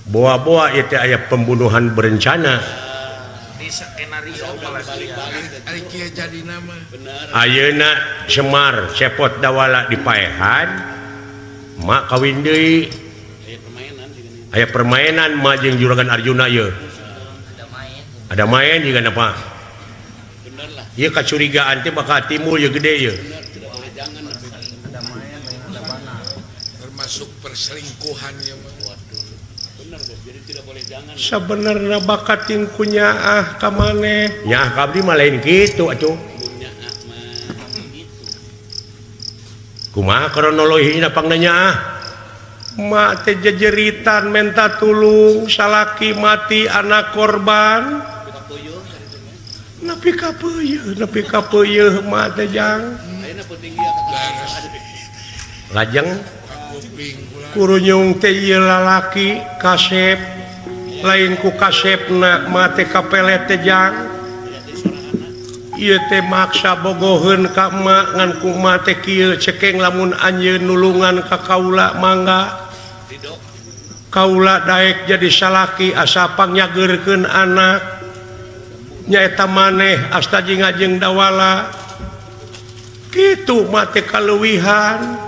Boa-boa itu aya pembunuhan berencana. Ayeuna Semar cepot dawala di paehan, mak kawin deui. Aya permainan mak jeung juragan Arjuna ieu. Ada main juga apa? Ieu kacurigaan teh bakal timbul ieu gede ieu. Termasuk perselingkuhan ieu mah. Sebenarnya bakat tingku nyaah ka maneh. Nyaah ka abdi mah lain kitu atuh. Kumaha kronologina pangna nyaah? Mak teh jejeritan menta tulung, salaki mati anak korban. Nepi ka peuyeh, nepi ka peuyeh mak teh jang. Lajeng kurunyung teh ieu lalaki kasep lain ku kasepna mate kapelet teh jang. Ieu teh maksa bogoheun ka emak ngan ku emak teh kieu cekeng lamun anjeun nulungan ka kaula mangga. Kaula daek jadi salaki asa pangyageurkeun anak. Nyaeta maneh asta jeung ngajeng dawala. Kitu mate kaleuwihan.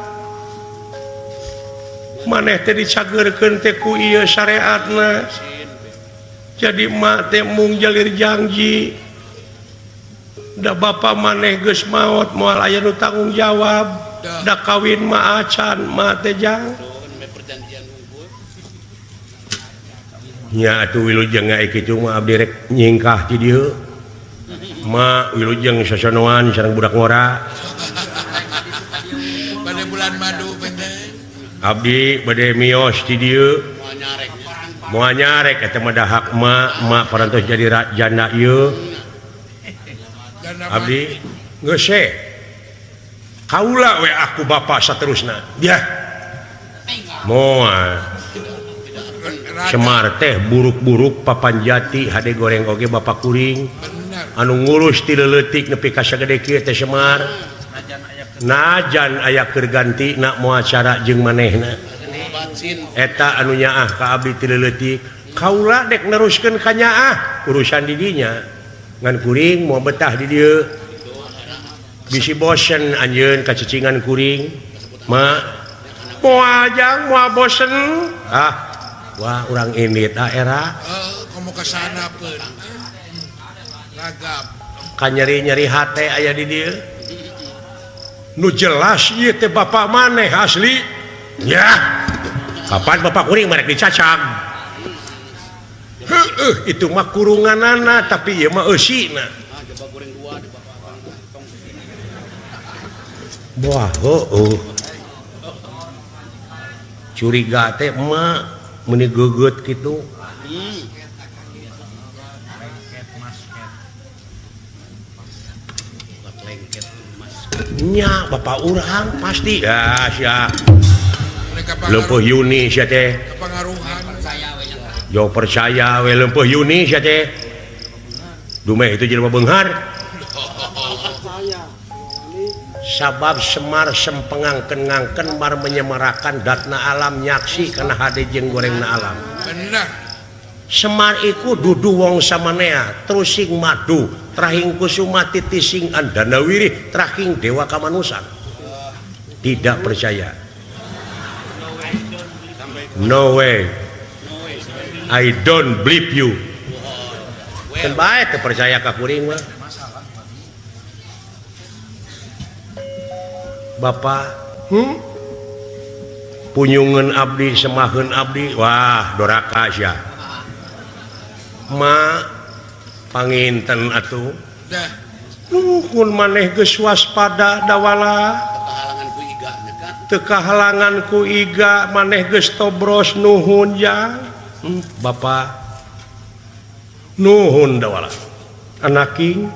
Maneh teh dicageurkeun teh ku ieu syariatna. Jadi emak teh mung jalir janji. Da bapa maneh geus maot moal aya nu tanggung jawab. Da kawin mah acan mah teh jang. Nya atuh wilujeng ai kitu mah abdi rek nyingkah ti dieu. Ma wilujeng sasonoan sareng budak ngora. Bade bulan madu benten. Abdi bade mios ti dieu. Moal nyarek eta mah dahak ma, ma parantos jadi janda ieu. Abdi geus we. Kaula we aku bapa saterusna. Dia. Moal. Semar teh buruk-buruk papanjati hade goreng oge bapak kuring anu ngurus ti leutik nepi ka sagede kieu teh Semar najan aya keur ganti na moal cara jeung manehna eta anu nyaah ka abdi ti leutik kaula dek neruskeun ka nyaah urusan di dinya ngan kuring moal betah di dieu bisi bosen anjeun kacicingan kuring ma moal jang moal bosen ah wah orang ini tak era kamu ke sana pun ragap kan nyeri-nyeri hate aya di dieu nu jelas ieu teh bapak maneh asli ya kapan bapak kuring merek dicacag heueuh itu mah kurunganana tapi ieu mah eusina wah heueuh curiga teh emak meni geget gitu. Nya bapak urang pasti ya sia. Leumpeuh Yuni sia teh. Jo percaya we leumpeuh Yuni sia teh. Dumeh itu jelema beunghar. Sabab Semar sempengangken-ngangken mar menyemarakan datna alam nyaksi kana hade jeung gorengna alam. Bener. Semar iku dudu wong samanea, trusing madu, trahing kusuma titising andanawiri, trahing dewa kamanusan. Tidak percaya. No way. I don't believe you. Kan bae teu percaya ka kuring mah. Bapak, punyungan abdi, semaheun abdi, wah doraka sia. Ma panginten atuh. Nuhun maneh geus waspada dawala. Teu kahalangan ku iga maneh geus tobros nuhun jang. Bapak nuhun dawala. Anaking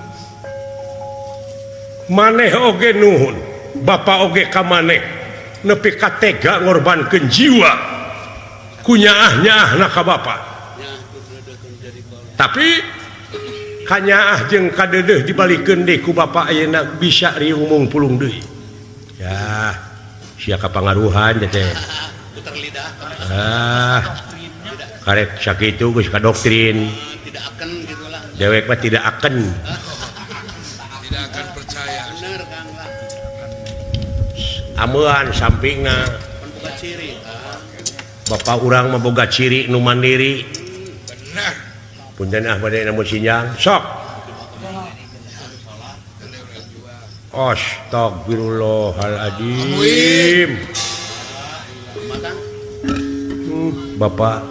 maneh oge nuhun. Bapak oge ka maneh nepi ka tega ngorbankeun jiwa ku nyaah-nyaahna ka bapa. Tapi kanyaah jeung kadeudeuh dibalikeun deui ku bapa ayeuna bisa riung mungpulung deui. Ya, sia kapangaruhan teh. Ah. Karek sakitu geus ka doktrin. Tidak akan gitulah. Dewek mah tidak akan. Tidak akan percaya. Bener Kang lah. Amean sampingna bapak urang mah boga ciri nu mandiri. Bener. Punten ah bade namun sinjang sok. Astagfirullahaladzim. Bapak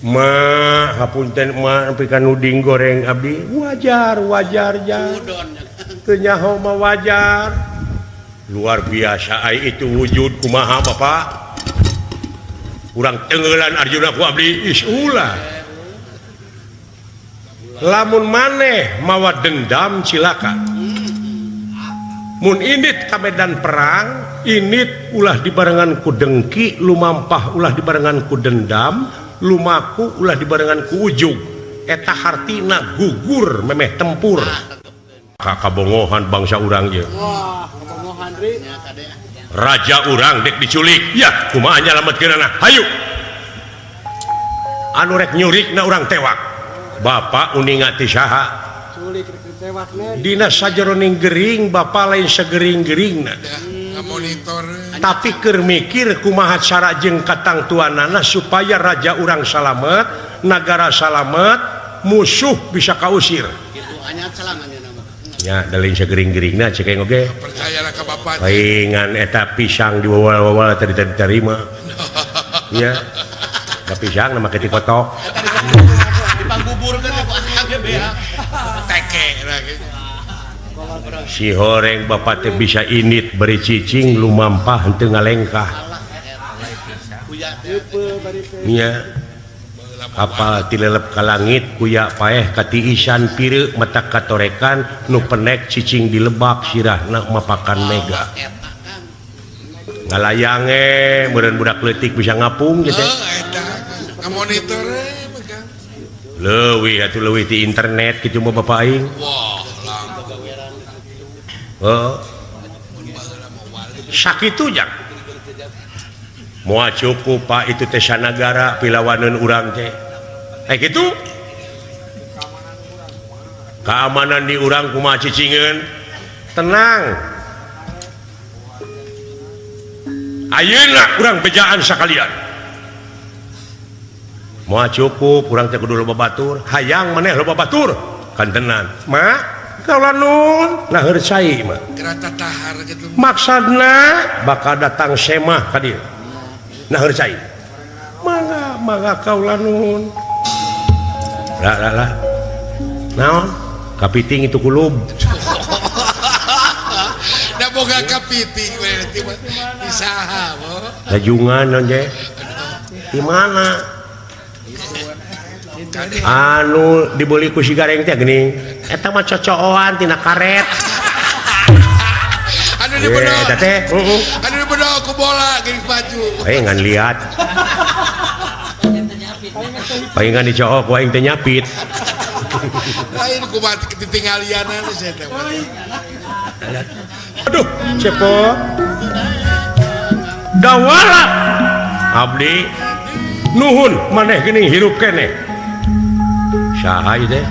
ma hapunten ma nepi ka nuding goreng abdi wajar wajar ja. Teu nyaho mah wajar. Luar biasa ai itu wujud kumaha bapak. Urang tenggelan Arjuna ku abdi is ulah. Lamun maneh mawa dendam cilaka. Mun indit ka medan perang, indit ulah dibarengan ku dengki, lumampah ulah dibarengan ku dendam, lumaku ulah dibarengan ku ujug. Eta hartina gugur memeh tempur. Kabongohan bangsa urang ieu. Wah, kabongohan ri. Raja urang dek diculik. Ya, kumaha nyalametkeunana? Hayu. Anu rek nyurikna urang tewak. Bapak uninga ti saha? Culik rek ditewakna. Dina sajeroning gering, bapak lain segering-geringna. Monitor. Tapi keur mikir kumaha cara jeung katangtuanana supaya raja urang salamet, nagara salamet, musuh bisa kausir. Kitu anya celangannya nama. Nya da lain sagering-geringna cek aing oge. Percayalah ka bapak. Paingan eta pisang diwawal-wawal tadi diterima. Nya. Da pisang na make ti kotok. Dipangbuburkeun ku akang ge beak. Teke lah gitu. Si horeng bapak teh bisa init beri cicing lumampah henteu ngalengkah. Nya. Kapal tilelep ka langit kuya paeh katiisan pireuk mata katorekan nu penek cicing di lebak sirahna mapakan mega. Ngalayange meureun budak leutik bisa ngapung gitu. Ngamonitor leuwih atuh leuwih ti internet kitu mah bapak aing. Wah, langkung. Heeh. Sakitu jang. Moal cukup Pak itu teh sanagara pilawaneun urang teh. Kitu? Keamanan di urang kumaha cicingeun? Tenang. Ayeuna urang bejaan sakalian. Moal cukup urang teh kudu loba batur, hayang maneh loba batur. Kantenan. Ma, kaula nun nah heur cai mah. Geura tatahar kitu. Maksudna bakal datang semah ka dieu. Nah heur cai. Mangga mangga kaula nuhun. Lah lah lah. Naon? Kapiting itu kulub. Da boga kapiting we di saha bo. Lajungan naon je? Di mana? Anu dibeli ku si gareng teh geuning. Eta mah cocooan tina karet. Anu dibedol. Eta teh, heeh. Anu dibedol ku bola geuning maju. Ngan lihat. Palingan dicook ku aing teh nyapit. Lain ku mati ketinggalianan sia teh. Aduh, cepot. Dawala. Abdi nuhun maneh geuning hirup keneh. Saha ieu teh?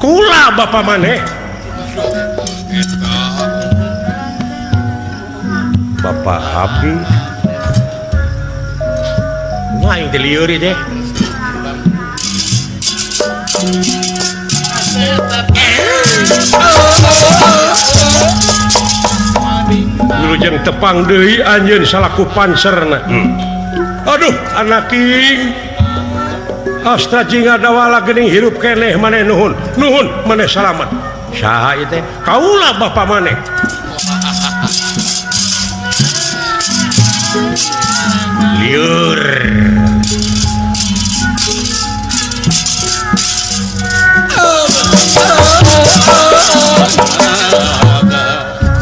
Kula bapa maneh. Eta. Bapak abdi. Wah, aing teh lieur ieu teh. Wilujeng tepang deui anjeun salaku panserna. Aduh, anak king. Astra jingga dawala geuning hirup keneh maneh nuhun. Nuhun maneh salamet. Saha ieu teh? Kaula bapa maneh. Lieur.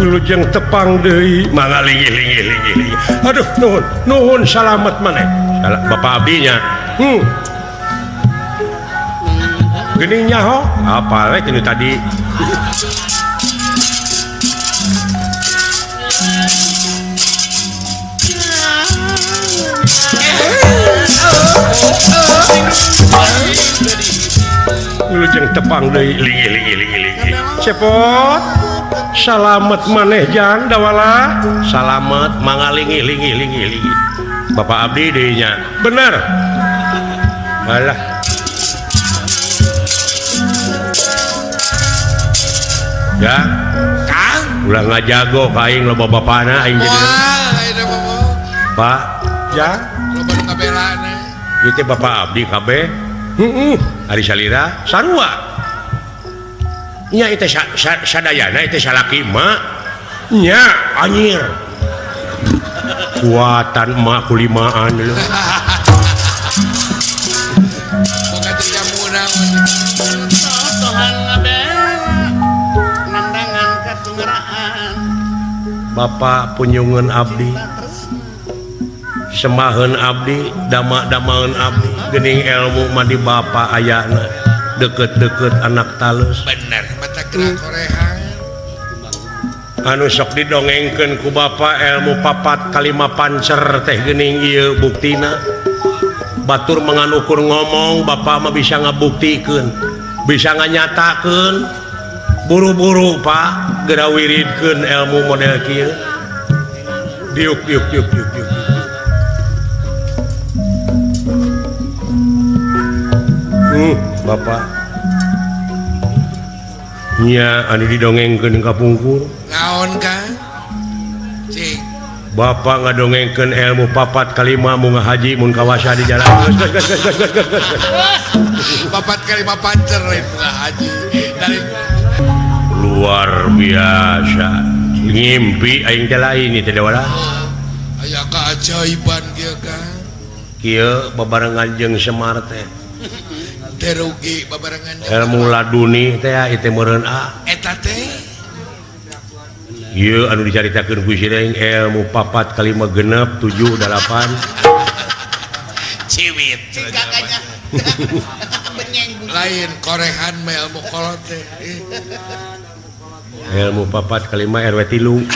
Wilujeng tepang deui mangga linggih linggih linggih linggih. Aduh nuhun nuhun salamet maneh. Bapak abdinya. Geuning nyaho apa we tinu tadi. Wilujeng tepang deui linggih linggih linggih linggih. Cepot. Salamet maneh jang dawala. Salamet mangga linggih linggih linggih linggih. Bapak abdi deui nya. Bener. Alah. Ya. Kang, ulah ngajago ka aing loba bapana aing jadi. Wah, ayeuna mah. Pak, ya. Loba nu ngabelana. Ieu teh bapak abdi kabeh. Heeh, ari salira sarua. Nya ieu teh sadayana ieu teh salaki emak. Nya anjir. Kuatan emak kulimaan lho. Boga teh jamuna. Bapak punyungeun abdi, semaheun abdi, dama-damaeun abdi, geuning ilmu mah di bapa ayana, deukeut-deukeut anak talus. Bener, mata gerak korehan. Anu sok didongengkeun ku bapa ilmu papat kalima pancer teh geuning ieu buktina. Batur mengan ukur ngomong, bapa mah bisa ngabuktikeun, bisa nganyatakeun. Buru-buru Pak geura wiridkeun ilmu model kieu. Diuk diuk diuk diuk diuk. Bapak. Nya anu didongengkeun ka pungkur. Naon Kang? Cing. Bapak ngadongengkeun ilmu papat kalima munga haji mun kawasa di jalan. Geus geus geus geus geus geus. Papat kalima pancer lain munga haji. Dari luar biasa. Ngimpi aing teh lain ieu teh wala. Aya keajaiban kieu Kang. Kieu babarengan jeung Semar teh. Teu rugi babarengan jeung ilmu laduni teh ieu teh meureun a. Eta teh ieu anu dicaritakeun ku Sireng ilmu 4 5 6 7 8 ciwit lain korehan mah ilmu kolot teh ilmu 4 5 RW 3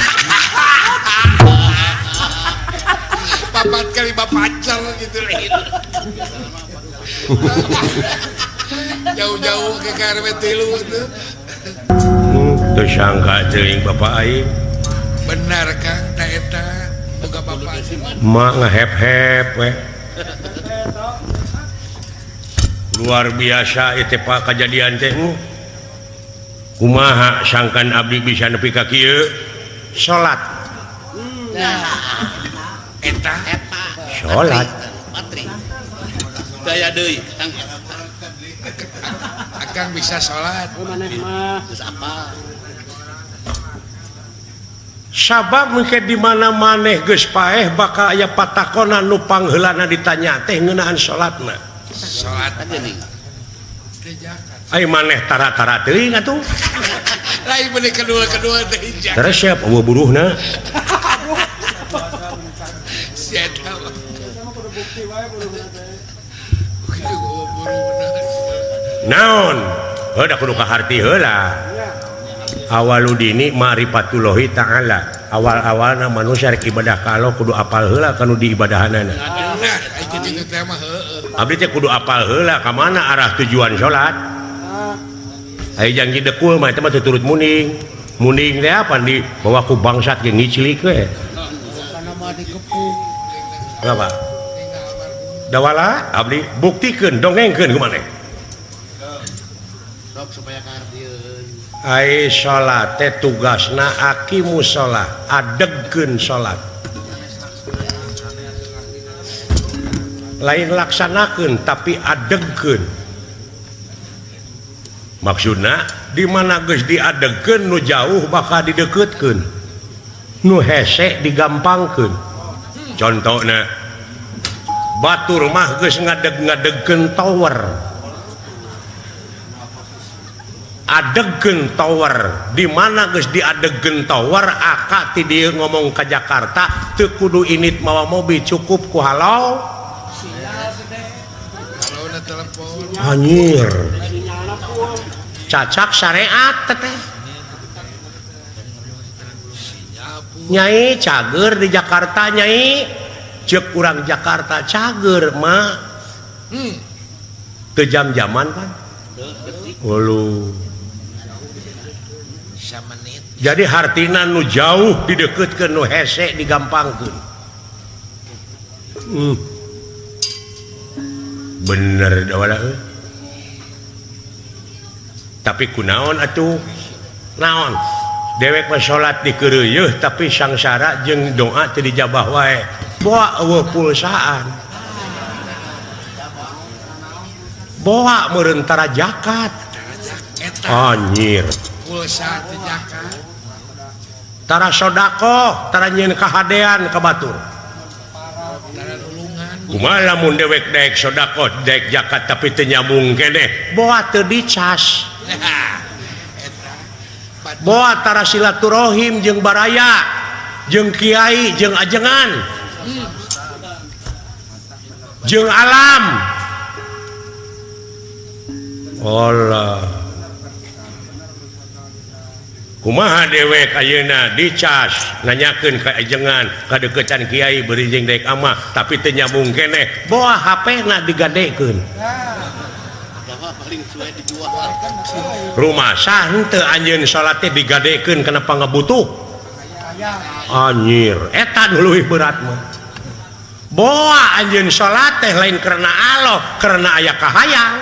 4 5 pacar gitu lain jauh-jauh ke RW 3 itu. Tersangka teuing bapak aing. Benar Kang, ta eta boga bapak. Mak ngehep-hep we. Luar biasa ieu teh Pak kajadian teh. Kumaha sangkan abdi bisa nepi ka kieu? Salat. Eta salat. Daya deui Kang. Akang bisa salat. Maneh mah geus apa? Sabab mungkin di mana maneh geus paeh bakal aya patakonan nu pangheulana ditanya teh ngeunaan salatna. Salat geuning. Ai maneh tara-tara teuing atuh. Lain bener kedua-kedua teh hijau. Terus siap eueuh buruhna. Sia eta mah. Naon? Heuh da kudu kaharti heula. Awaludini ma'rifatullahi ta'ala. Awal-awalna manusia rek ibadah ka Allah kudu apal heula kanu diibadahanana. Nah, kitu teh mah heueuh. Abdi teh kudu apal heula ka mana arah tujuan salat. Aya janji dekul mah eta mah turut muning. Muning teh apa di bawa ku bangsat ge ngiclik we. Kenapa? Dawala abdi buktikeun dongengkeun ku maneh. Sok supaya kahartieun. Ai salat teh tugasna aqimus shalah, adegkeun salat. Lain laksanakeun tapi adegkeun. Maksudna di mana geus diadegkeun nu jauh bakal dideukeutkeun. Nu hese digampangkeun. Contona batur mah geus ngadeg-ngadegkeun tower. Adegkeun tower di mana geus diadegkeun tower aka ti dieu ngomong ka Jakarta teu kudu init mawa mobil cukup ku halau anjir cacak syariat teh nyai cager di Jakarta nyai ceuk urang Jakarta cager mah teu jam-jaman kan Ulu. Jadi hartina nu jauh dideketkeun nu hese digampangkeun. Bener dawala euy. Tapi kunaon atuh? Naon? Dewek mah salat dikeureuyeun tapi sangsara jeung doa teu dijabah wae. Boa eueuh pulsaan. Boa meureun tara zakat. Anjir. Pulsa teh zakat. Tara sedekah, tara nyieun kahadean ka batur. Tara nulungan. Kumaha lamun dewek daek sedekah, daek zakat tapi teu nyambung keneh, boa teu dicas. Eta. Boa tara silaturahim jeung baraya, jeung kiai, jeung ajengan. Jeung alam. Allah. Kumaha dewek ayeuna dicas nanyakeun ka ajengan kadeukeutan kiai beuring jeung daek amah tapi teu nyambung keneh boa HP-na digadekeun. Rumah sah henteu anjeun salat teh digadekeun kana pangabutuh. Anjir, eta nu leuwih berat mah. Boa anjeun salat teh lain karena Allah, karena aya kahayang.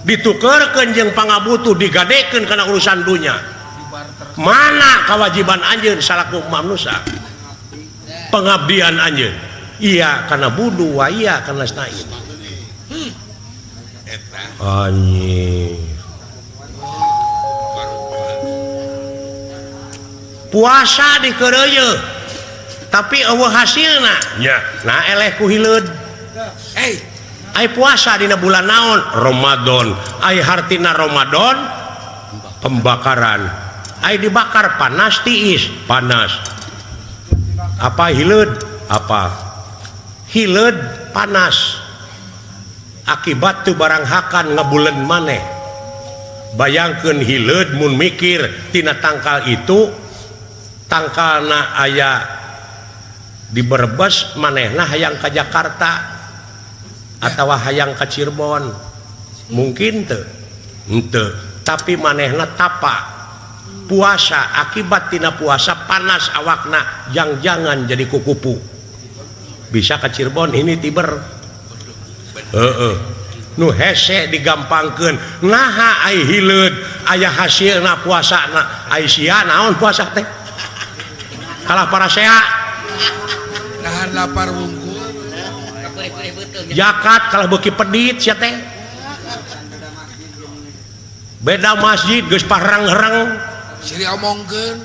Ditukerkeun jeung pangabutuh digadekeun kana urusan dunya. Mana kewajiban anjeun salaku manusia? Pengabdian anjeun. Iya kana budu wa iya kana stain. Anjing. Puasa dikeureuyeun tapi eueuh hasilna. Nya, nah eleh ku hileud. Hey, ai puasa dina bulan naon? Ramadan. Ai hartina Ramadan pembakaran. Ai dibakar panas tiis, panas. Apa hileud? Apa? Hileud panas. Akibat tu barang hakan ngebulen maneh. Bayangkeun hileud mun mikir tina tangkal itu tangkalna aya di Brebes manehna hayang ka Jakarta atawa hayang ka Cirebon. Mungkin teu? Henteu. Tapi manehna tapa puasa akibat tina puasa panas awakna jang-jangan jadi kukupu. Bisa ka Cirebon ini tiber. Heeh. Nu hese digampangkeun. Naha ai hileud aya hasilna puasana. Ai sia naon puasa teh? Kalah parasea. Nahan lapar wungkul. Zakat kalah beuki pedit sia teh. Beda masjid geus parang-herang. Siri omongkeun.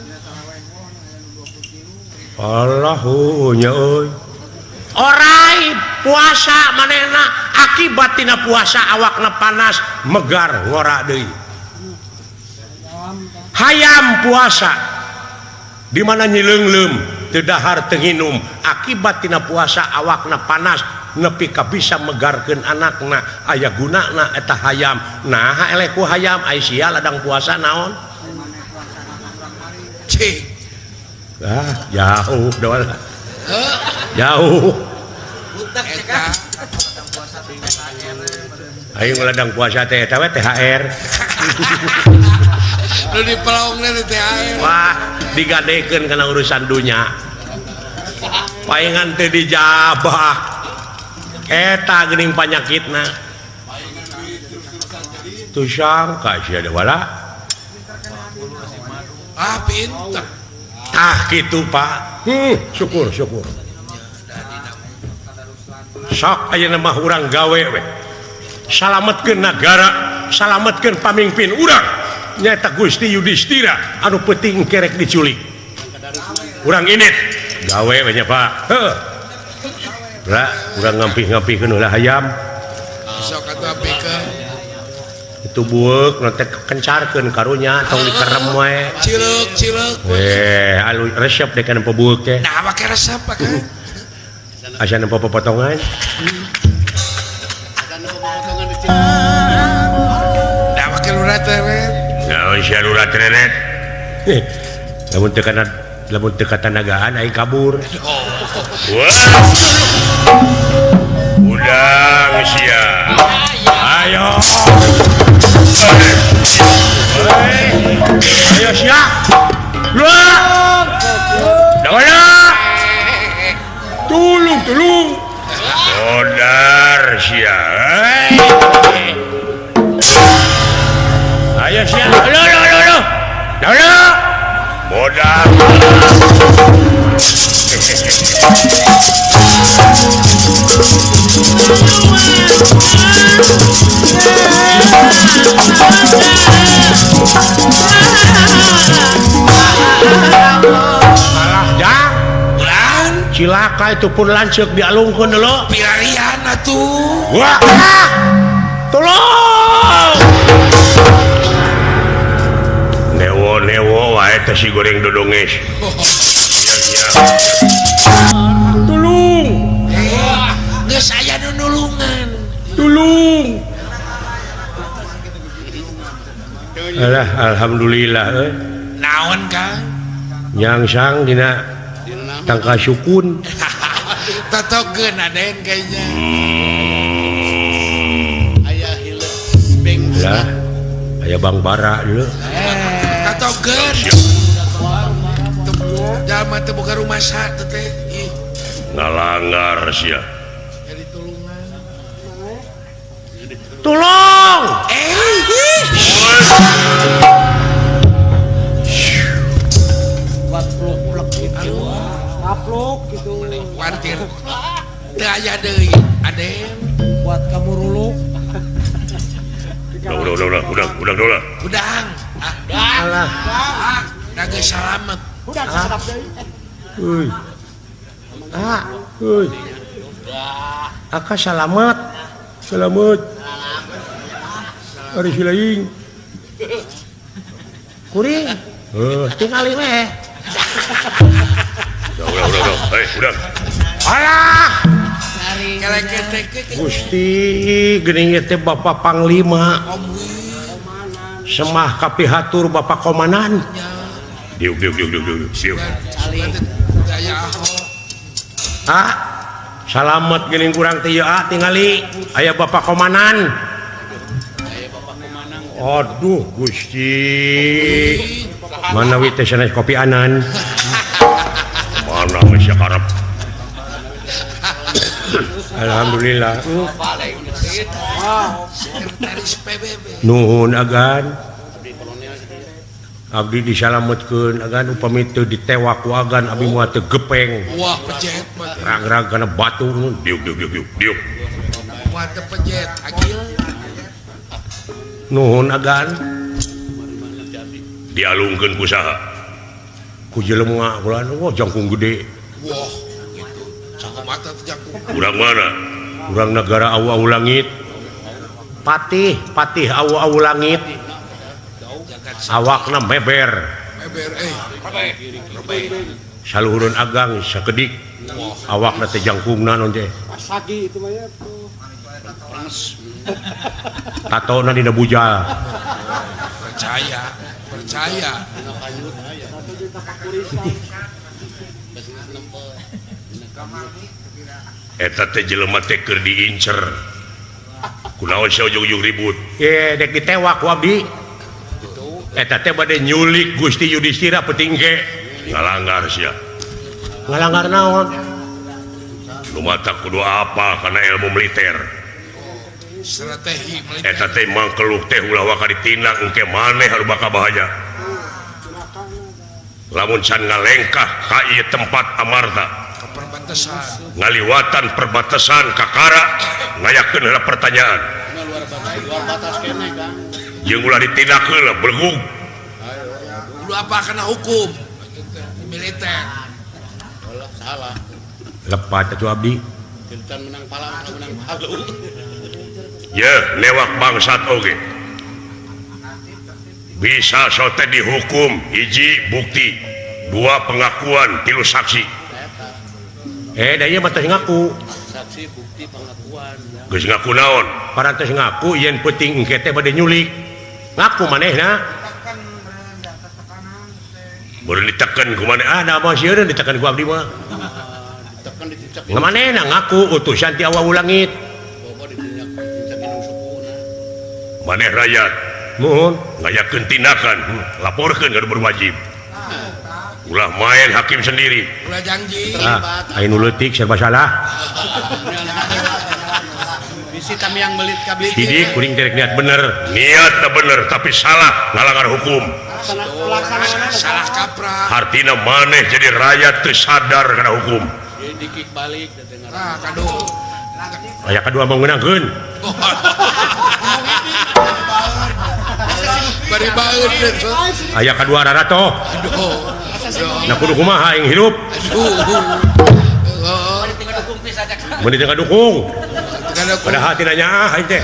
Allahu nya euy. Orai puasa manehna akibat tina puasa awakna panas megar ngora deui. Hayam puasa di mana nyileungleum teu dahar teu nginum akibat tina puasa awakna panas nepi ka bisa megarkeun anakna aya gunana eta hayam. Naha eleh ku hayam ai sia ladang puasa naon? Cing. Ah, jauh doal. Jauh. Ayo ladang puasa teh eta we THR. Nu dipelongna teh THR. Wah, digadekeun kana urusan dunya. Paingan teh dijabah. Eta geuning panyakitna. Tuh sangka sia da wala. Ah, pinter. Ah gitu Pak. Syukur syukur. Sok ayeuna mah urang gawe we. Salametkeun nagara, salametkeun pamimpin urang. Nyaeta Gusti Yudhistira anu peuting kerek diculik. Urang indit gawe we nya Pak. Heuh. Lah, urang ngampih-ngampihkeun heula hayam. Sok atuh apikeun. Itu bueuk nanti kencarkeun karunya tong dikerem we. Cileuk cileuk. Alu resep deh kana bueuk teh. Nah, make resep Pak. Asa nempo potongan. Nah, make lurah teret. Naon sia lurah teret? Lamun teu kana lamun teu katanagaan aing kabur. Wah. Udang sia. Ayo. Ayo sia. Luar. Dawala. Tulung tulung. Modar sia. Ayo sia. Lo lo lo lo. Dawala. Modar. Alah dah. Cilaka itu pun lanceuk dialungkeun dulu. Pilarian atuh. Wah. Tolong. Newo newo wae teh si goreng dodonges. Tulung. Geus aya nu nulungan. Tulung. Alah alhamdulillah euy. Naon Kang? Nyangsang dina tangka sukun. Totokeun aden kayaknya. Aya hileut beng. Lah, aya Bang Bara dulu. Totokeun. Jalma teu boga rumah sa teh teh. Ih, Ngalanggar sia. jadi tulungan. Tolong. Buat pluk-pluk gitu. Ngapluk gitu. Kuatir. Teu aya deui, Aden. Buat kamu ruluk. Udah. Udang. Alah. Da geus salamet. Udah sedap deui. Euy. Ah, euy. Aka salamet. Selamat. Ari silaing. Kuring. Heuh, tingali we. Udah. Hei, udah. Alah. Gusti geuning ieu teh Bapak Panglima. Semah kapihatur Bapak Komandan. Diuk. Siuk. Ah, salamet geuning kurang teh ieu ah tingali aya Bapak Komandan. Aduh Gusti. Manawi teh sanes kopi anan. Mana geus karep. Alhamdulillah. Nuhun agan. Abdi disalametkeun agan upami teu ditewak ku agan abdi moal teu gepeng. Wah pejet mah. Rang-rang kana batu. Diuk. Moal teu pejet agil. Nuhun agan. Dialungkeun ku saha? Ku jelema kula wah jangkung gede. Wah gitu. Sakumaha teh jangkung. Urang mana? Urang negara awu-awu langit. Patih awu-awu langit. Awakna meber. Meber Saluhureun agang sakedik. Awakna teh jangkungna naon teh. Pasagi itu mah ya tuh. Tatona dina bujal. Percaya. Eta teh jelema teh keur diincer. Kunaon sia ujug-ujug ribut? Ye, dek ditewak ku abdi. Eta teh bade nyulik Gusti Yudhistira peuting ge. Ngalanggar sia. Ngalanggar naon? Nu mata kudu apa kana ilmu militer. Strategi militer. Eta teh mangkeluh teh ulah waka ditindak engke maneh anu bakal bahaya. Lamun can ngalengkah ka ieu tempat amarta. Ke perbatasan. Ngaliwatan perbatasan kakara ngayakeun heula pertanyaan. Luar batas keneh, Kang. Jeung ulah ditindak heula belegug. Kudu apa kana hukum militer. Salah. Lepat atuh abdi. Can menang palang, menang palu. Ye, newak bangsat oge. Bisa sote dihukum hiji bukti, dua pengakuan, tilu saksi. Da ieu mah teh ngaku. Saksi bukti pengakuan. Geus ngaku naon? Parantos ngaku yen peuting engke teh bade nyulik. Ngaku manehna. Baru diteken ku maneh. Ah, da mah sieun diteken ku abdi mah. Diteken dicecek. Manehna ngaku utusan ti awu langit. Maneh rakyat. Nuhun, ngayakeun tindakan, laporkeun ka nu berwajib. Ulah main hakim sendiri. Ulah janji. Ah, aya nu leutik serba salah. Bisi tamiang belit ka belit. Sidik kuring teh niat bener. Niatna bener tapi salah ngalanggar hukum. Salah kaprah. Artina maneh jadi rakyat teu sadar kana hukum. Dikik balik teh ngaran. Ah, kadu. Aya kadua mau ngeunangkeun. Bari baeud Aya kadua rarato. Aduh. Nah kudu kumaha aing hirup. Aduh. Mun teu ngadukung. Padahal tina nyaah aing teh.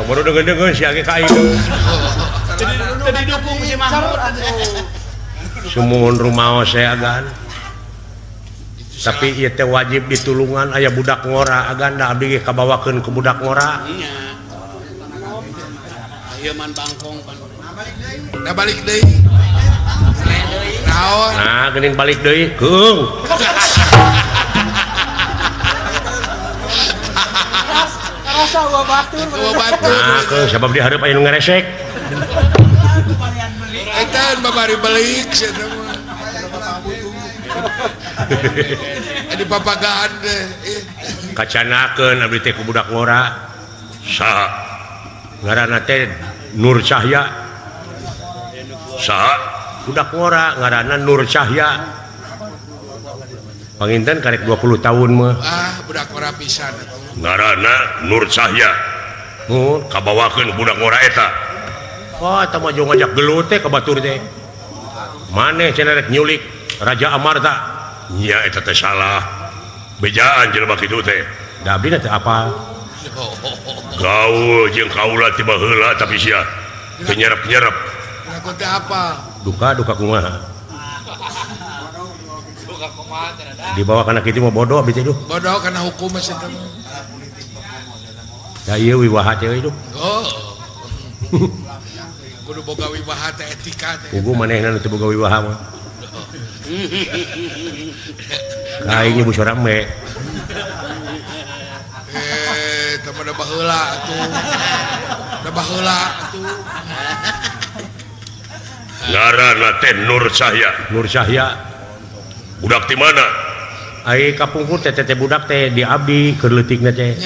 Baru deungeun-deungeun sia ge ka aing. Teu didukung si Mahmud. Sumuhun rumaos saya agan. Tapi ieu teh wajib ditulungan aya budak ngora agan da abdi ge kabawakeun ku budak ngora. Nya. Ieu man bangkong pan. Da balik deui. Naon? Nah, geuning balik deui. Keung. Rasa uwa batur. Uwa batur. Nah, keung sabab di hareup aya nu ngaresek. Eta babari balik sia teh mah. Di papagaan deh. Kacanakeun abdi teh ku budak ngora. Saha ngaranna teh Nur Cahya. Saha budak ngora ngaranna Nur Cahya. Panginten karek 20 tahun mah. Ah, budak ngora pisan atuh. Ngaranna Nur Cahya. Mun kabawakeun budak ngora eta. Wah, eta mah jeung ngajak gelut teh ka batur teh. Maneh cenah rek nyulik Raja Amarta. Nya eta teh salah. Bejaan jelema kitu teh. Da abdi teh apa? Gaul jeung kaula ti baheula tapi sia teu nyerep-nyerep. Ngaku teh apa? Duka duka kumaha? Dibawa kana kitu mah bodoh abdi teh duh. Bodoh kana hukum mah cenah. Da ieu wiwaha teh euy duh. Oh. Kudu boga wiwaha teh etika teh. Puguh manehna nu teu boga wiwaha mah. Ka aing nyebut sorang me. Teh mah da baheula atuh. Da baheula atuh. Ngaranna teh Nur Cahya. Nur Cahya. Budak ti mana? Ai kapungkur teh teh budak teh di abdi keur leutikna teh.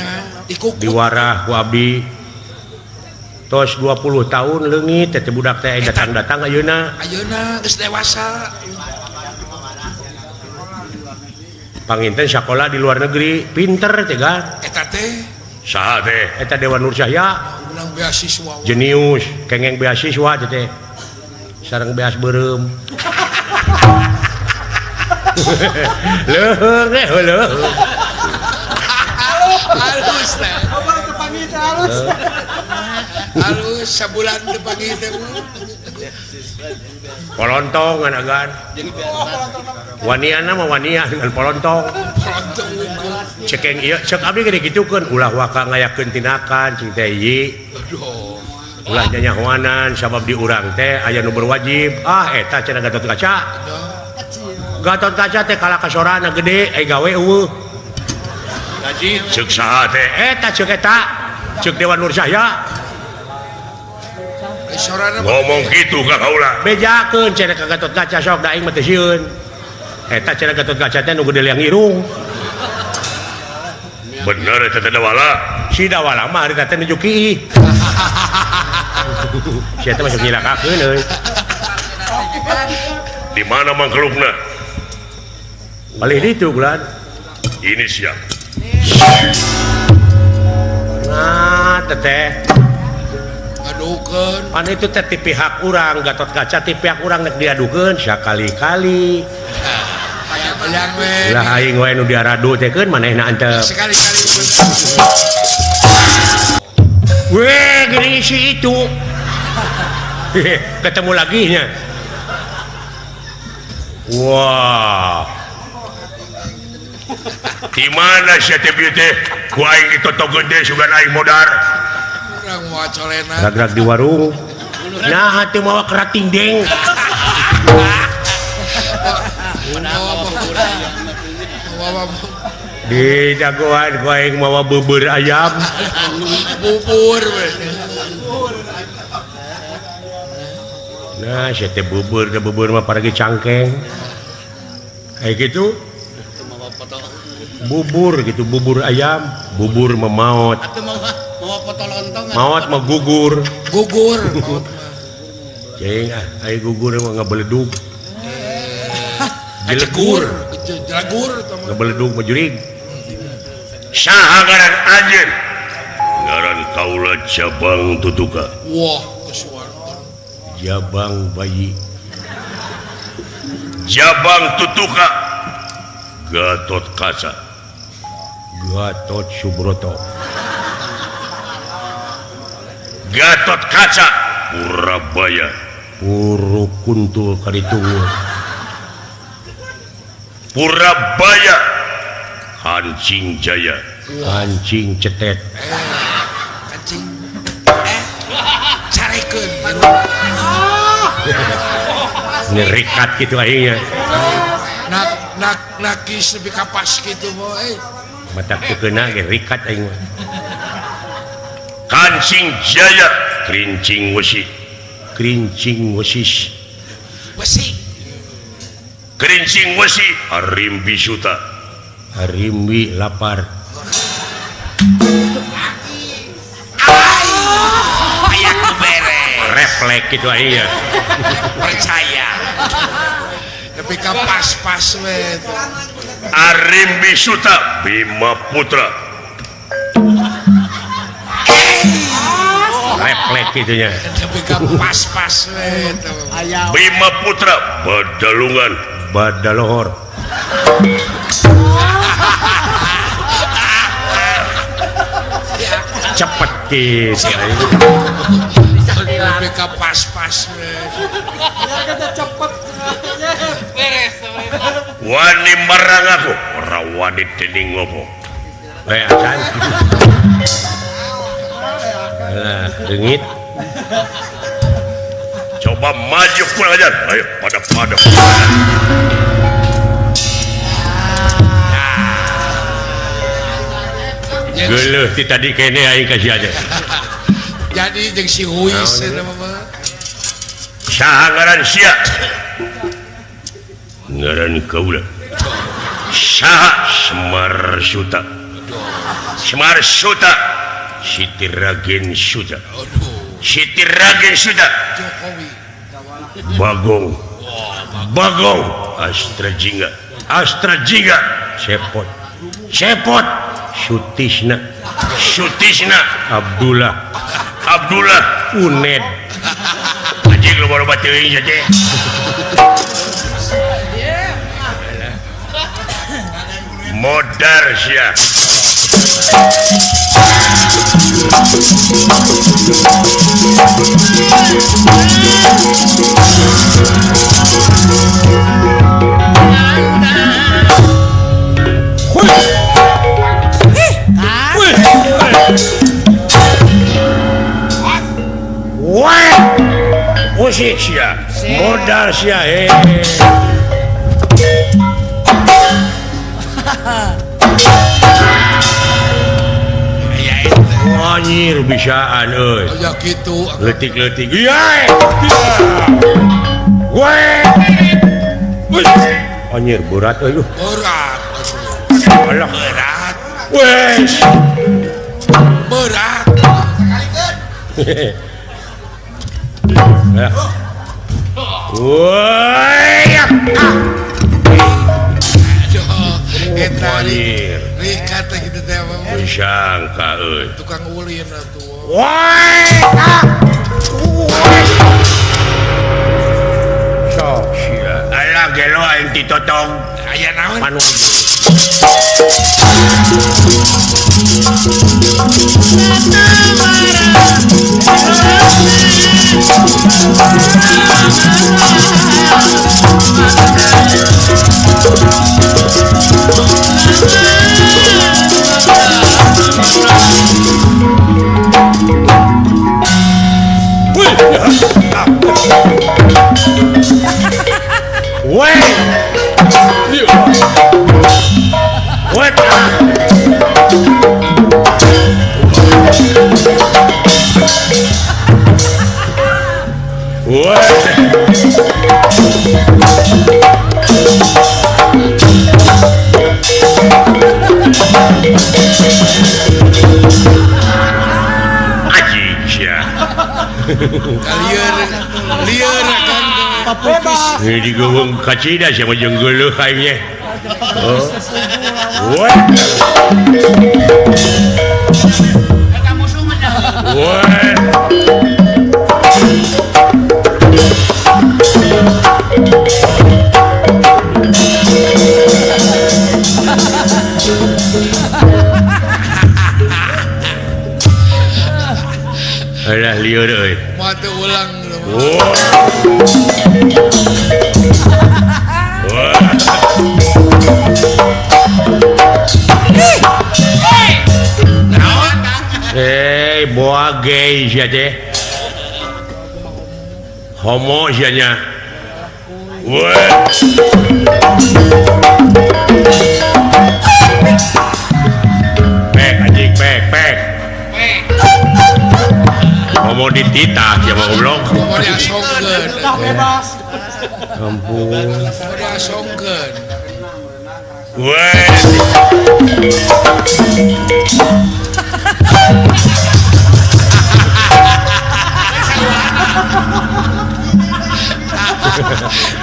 Diwarah ku abdi. Tos 20 tahun leungit teh budak teh datang-datang ayeuna. Ayeuna geus dewasa. Panginten sakola di luar negeri, pinter teh kan. Eta teh saha teh? Eta Dewa Nur Cahya. Menang beasiswa. Jenius, kengeng beasiswa teh teh. Sareng beas beureum. Leuheung teh leuheung. Halus teh. Obat teu panggih teh halus. Halus sabulan teu panggih teh. Polontong agan. Waniana mah wania dengan polontong. Polontong unggul. Cekeng ieu cek abdi gede kitukeun ulah waka ngayakeun tindakan cing teh ieu. Aduh. Ulah nyanyahoanan sabab di urang teh aya nu berwajib. Ah eta cenah Gatot Kaca. Gatot Kaca teh kalah kasorana gede ai gawe eueuh. Gaji ceuk saha teh? Eta ceuk eta. Ceuk Dewan Nur Cahya. Ngomong kitu ka kaula. Bejakeun cenah ka Gatot Kaca sok da aing mah teu sieun. Eta cenah Gatot Kaca teh nu gede liang irung. Bener eta teh Dawala. Si Dawala mah harita teh nuju kiih. Si eta masuk nyilakakeun euy. Di mana mangkelukna? Palih ditu bulan. Ini siap. Nah, teteh. Adukeun. Pan itu teh ti pihak urang, Gatot Kaca ti pihak urang nek diadukeun sakali-kali. Lah aing we nu diaradu teh keun manehna antep. Sekali-kali. Weh, gini si itu. Ketemu lagi nya. Wah. Di mana sia teh bieu teh? Ku aing ditotogeun teh sugan aing modar. Urang moal colena. Rag-rag di warung. Nah, teu mawa kerating deng. Di jagoan ku aing mawa bubur ayam. Bubur we. Nah, sia teh bubur, da bubur mah paragi cangkeng. Kayak gitu. Bubur gitu, bubur ayam, bubur memaot. Maot mah gugur. Gugur maot mah. Cing ah, ai gugur mah ngabeledug. Jelegur, jelegur ngabeledug mah jurig. Saha ngaran anjeun? Ngaran kaula Jabang Tutuka. Wah, kesuartan. Jabang bayi. Jabang Tutuka. Gatot Kaca. Gatot Subroto. Gatot Kaca Purabaya. Puru kuntul kaditu. Purabaya Kancing Jaya. Kancing cetet. Kancing carekeun. Nyerikat gitu aingnya. Nak nak nakis lebih kapas gitu mah eh. Mata teu keuna ge rikat aing mah. Kancing Jaya, kerincing wesi. Kerincing wesis. Wesi. Kerincing wesi, Arimbi Suta. Arimbi lapar. Refleks gitu aing ya. Percaya. Tapi ka pas-pas we. Arimbi Suta Bima Putra. Refleks gitu nya. Tapi ka pas-pas we. Bima Putra Badalungan Badalohor. Cepet gitu. Tapi ka pas-pas we. Cepet. Wani marang aku ora wani dening ngopo. Eh acan. Alah, leungit. Coba maju kurang ajar. Ayo pada-pada. Geuleuh ti tadi kene aing ka sia teh. Jadi jeung si Huis eta mah. Saha ngaran sia? Ngaran kaula. Saha Semar Suta. Semar Suta. Siti Ragen Suta. Siti Ragen Suta. Jokowi. Bagong. Bagong Astra Jingga. Astra Jingga. Cepot. Cepot. Sutisna. Sutisna. Abdullah. Abdullah Uned. Anjing loba-loba teuing sia teh. Modar sia. Wah, usik sia, modal sia, eh. Anjir bisaan euy. Ya kitu. Leutik-leutik. Iya. Wah. Anjir berat euy. Berat. Alah berat. Wes. Berat. Nah. Woi. Eta Rika teh kitu teh mah. Sangka euy. Tukang ulin atuh. Woi. Sok sia. Alah gelo aing ditotong. Aya naon? Panu. Lieur kan di geuweung kacida sia mah jeung geuleuh aing nya. Oh. Woi. Woi. Alah lieur euy. Moal teu ulang. Eh, boa gay sia teh. Homo sia nya. Woi. Pek anjing pek pek. Homo dititah sia mah goblok. Homo diasongkeun. Bebas. Ampun. Homo diasongkeun. Woi.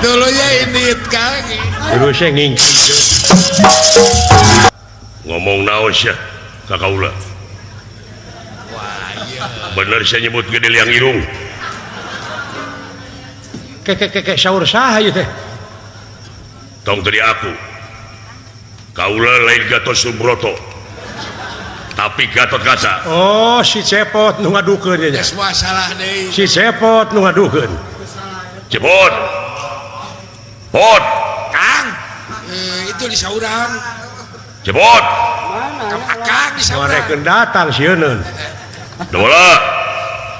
Dulunya ini Kang. Terusnya ngingking. Ngomong naon sia ka kaula. Bener sia nyebut gede liang irung. Keke saur saha ieu teh? Tong tadi aku. Kaula lain Gatot Subroto. Tapi Gatot Kaca. Oh, si Cepot nu ngadukeun nya. Geus moal salah deui. Si Cepot nu ngadukeun. Cepot. Pot. Kang. Itu di saurang. Cepot. Akang di saurang. Morekeun datang sieun. Dola.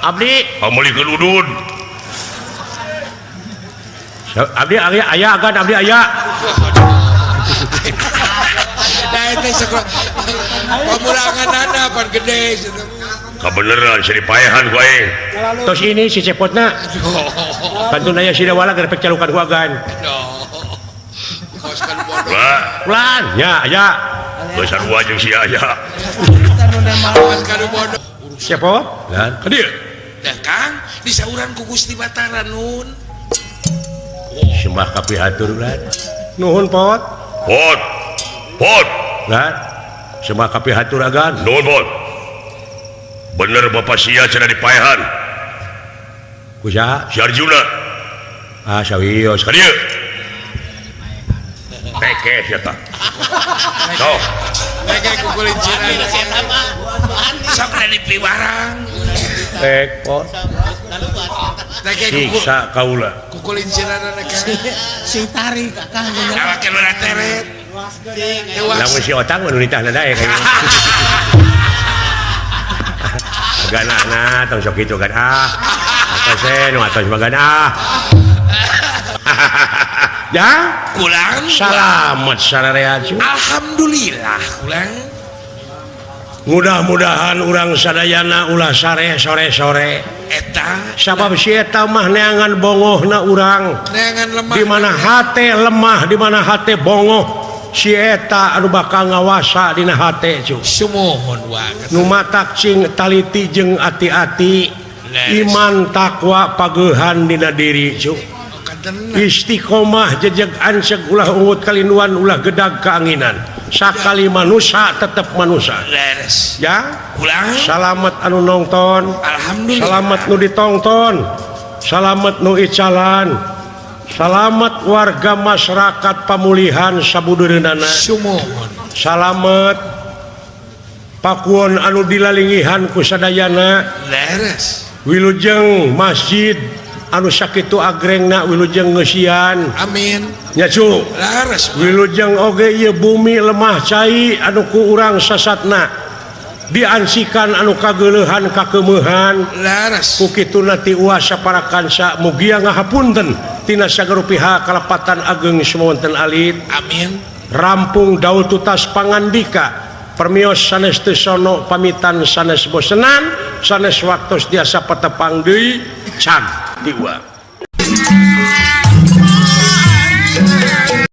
Abdi pameulikeun udud. Abdi aya aya agan abdi aya. Nah itu sekolah pamulanganana pan gede. Kabeneran seri paehan ku aing. Tos ini si Cepotna. Pantun aya si Dawala gerepek calukan ku agan. Lah, ulan nya aya. Geus sarua jeung si aya. Cepot? Lan, ka dieu. Dah Kang, disauran ku Gusti Batara nun. Sembah kapihatur ulan. Nuhun Pot. Pot. Pot. Lan. Sembah kapihatur agan. Nuhun Pot. Bener bapak sia cenah dipaehan. Ku saha? Si Arjuna. Ah sawios. Ka dieu. Tekeh sia tah. Sok. Tekeh ku kulinciran. Sok da dipiwarang. Tek Pot. Siksa kaula. Ku kulinciranna ka. Sing tarik Akang. Awak nu teret. Lamun si otang mah nu nitahna daek. Ganana tong sok kitu kan ah. Atos nu atos mah gan ah. Ya, kulang. Salamet sararea. Alhamdulillah kulang. Mudah-mudahan urang sadayana ulah sare sore-sore. Eta sabab si eta mah neangan bongohna urang. Neangan lemah. Di mana hate lemah, di mana hate bongoh. Si eta anu bakal ngawasa dina hate cu. Sumuhun wa. Nu matak cing taliti jeung ati-ati, iman takwa pageuhan dina diri cu. Istiqomah jejeg anseg ulah ungut kalinduan ulah gedag keanginan. Sakali manusia tetep manusia. Ya, kulang. Salamet anu nonton. Alhamdulillah. Salamet nu ditongton. Salamet nu icalan. Salamet warga masyarakat pamulihan sabudureunana. Sumuhun. Salamet pakuon anu dilalingihan ku sadayana. Leres. Wilujeng masjid anu sakitu agrengna wilujeng ngeusian. Amin. Nya cu. Leres. Wilujeng oge ieu bumi lemah cai anu ku urang sasatna diansikan anu kageuleuhan kakemeuhan. Leres. Ku kituna ti uas sapara kansa mugia ngahapunten tina sagarupi kalepatan ageng sumawonten alit. Amin. Rampung daul tutas pangandika permios sanes teu sono pamitan sanes bosenan sanes waktos tiasa patepang deui can diwa.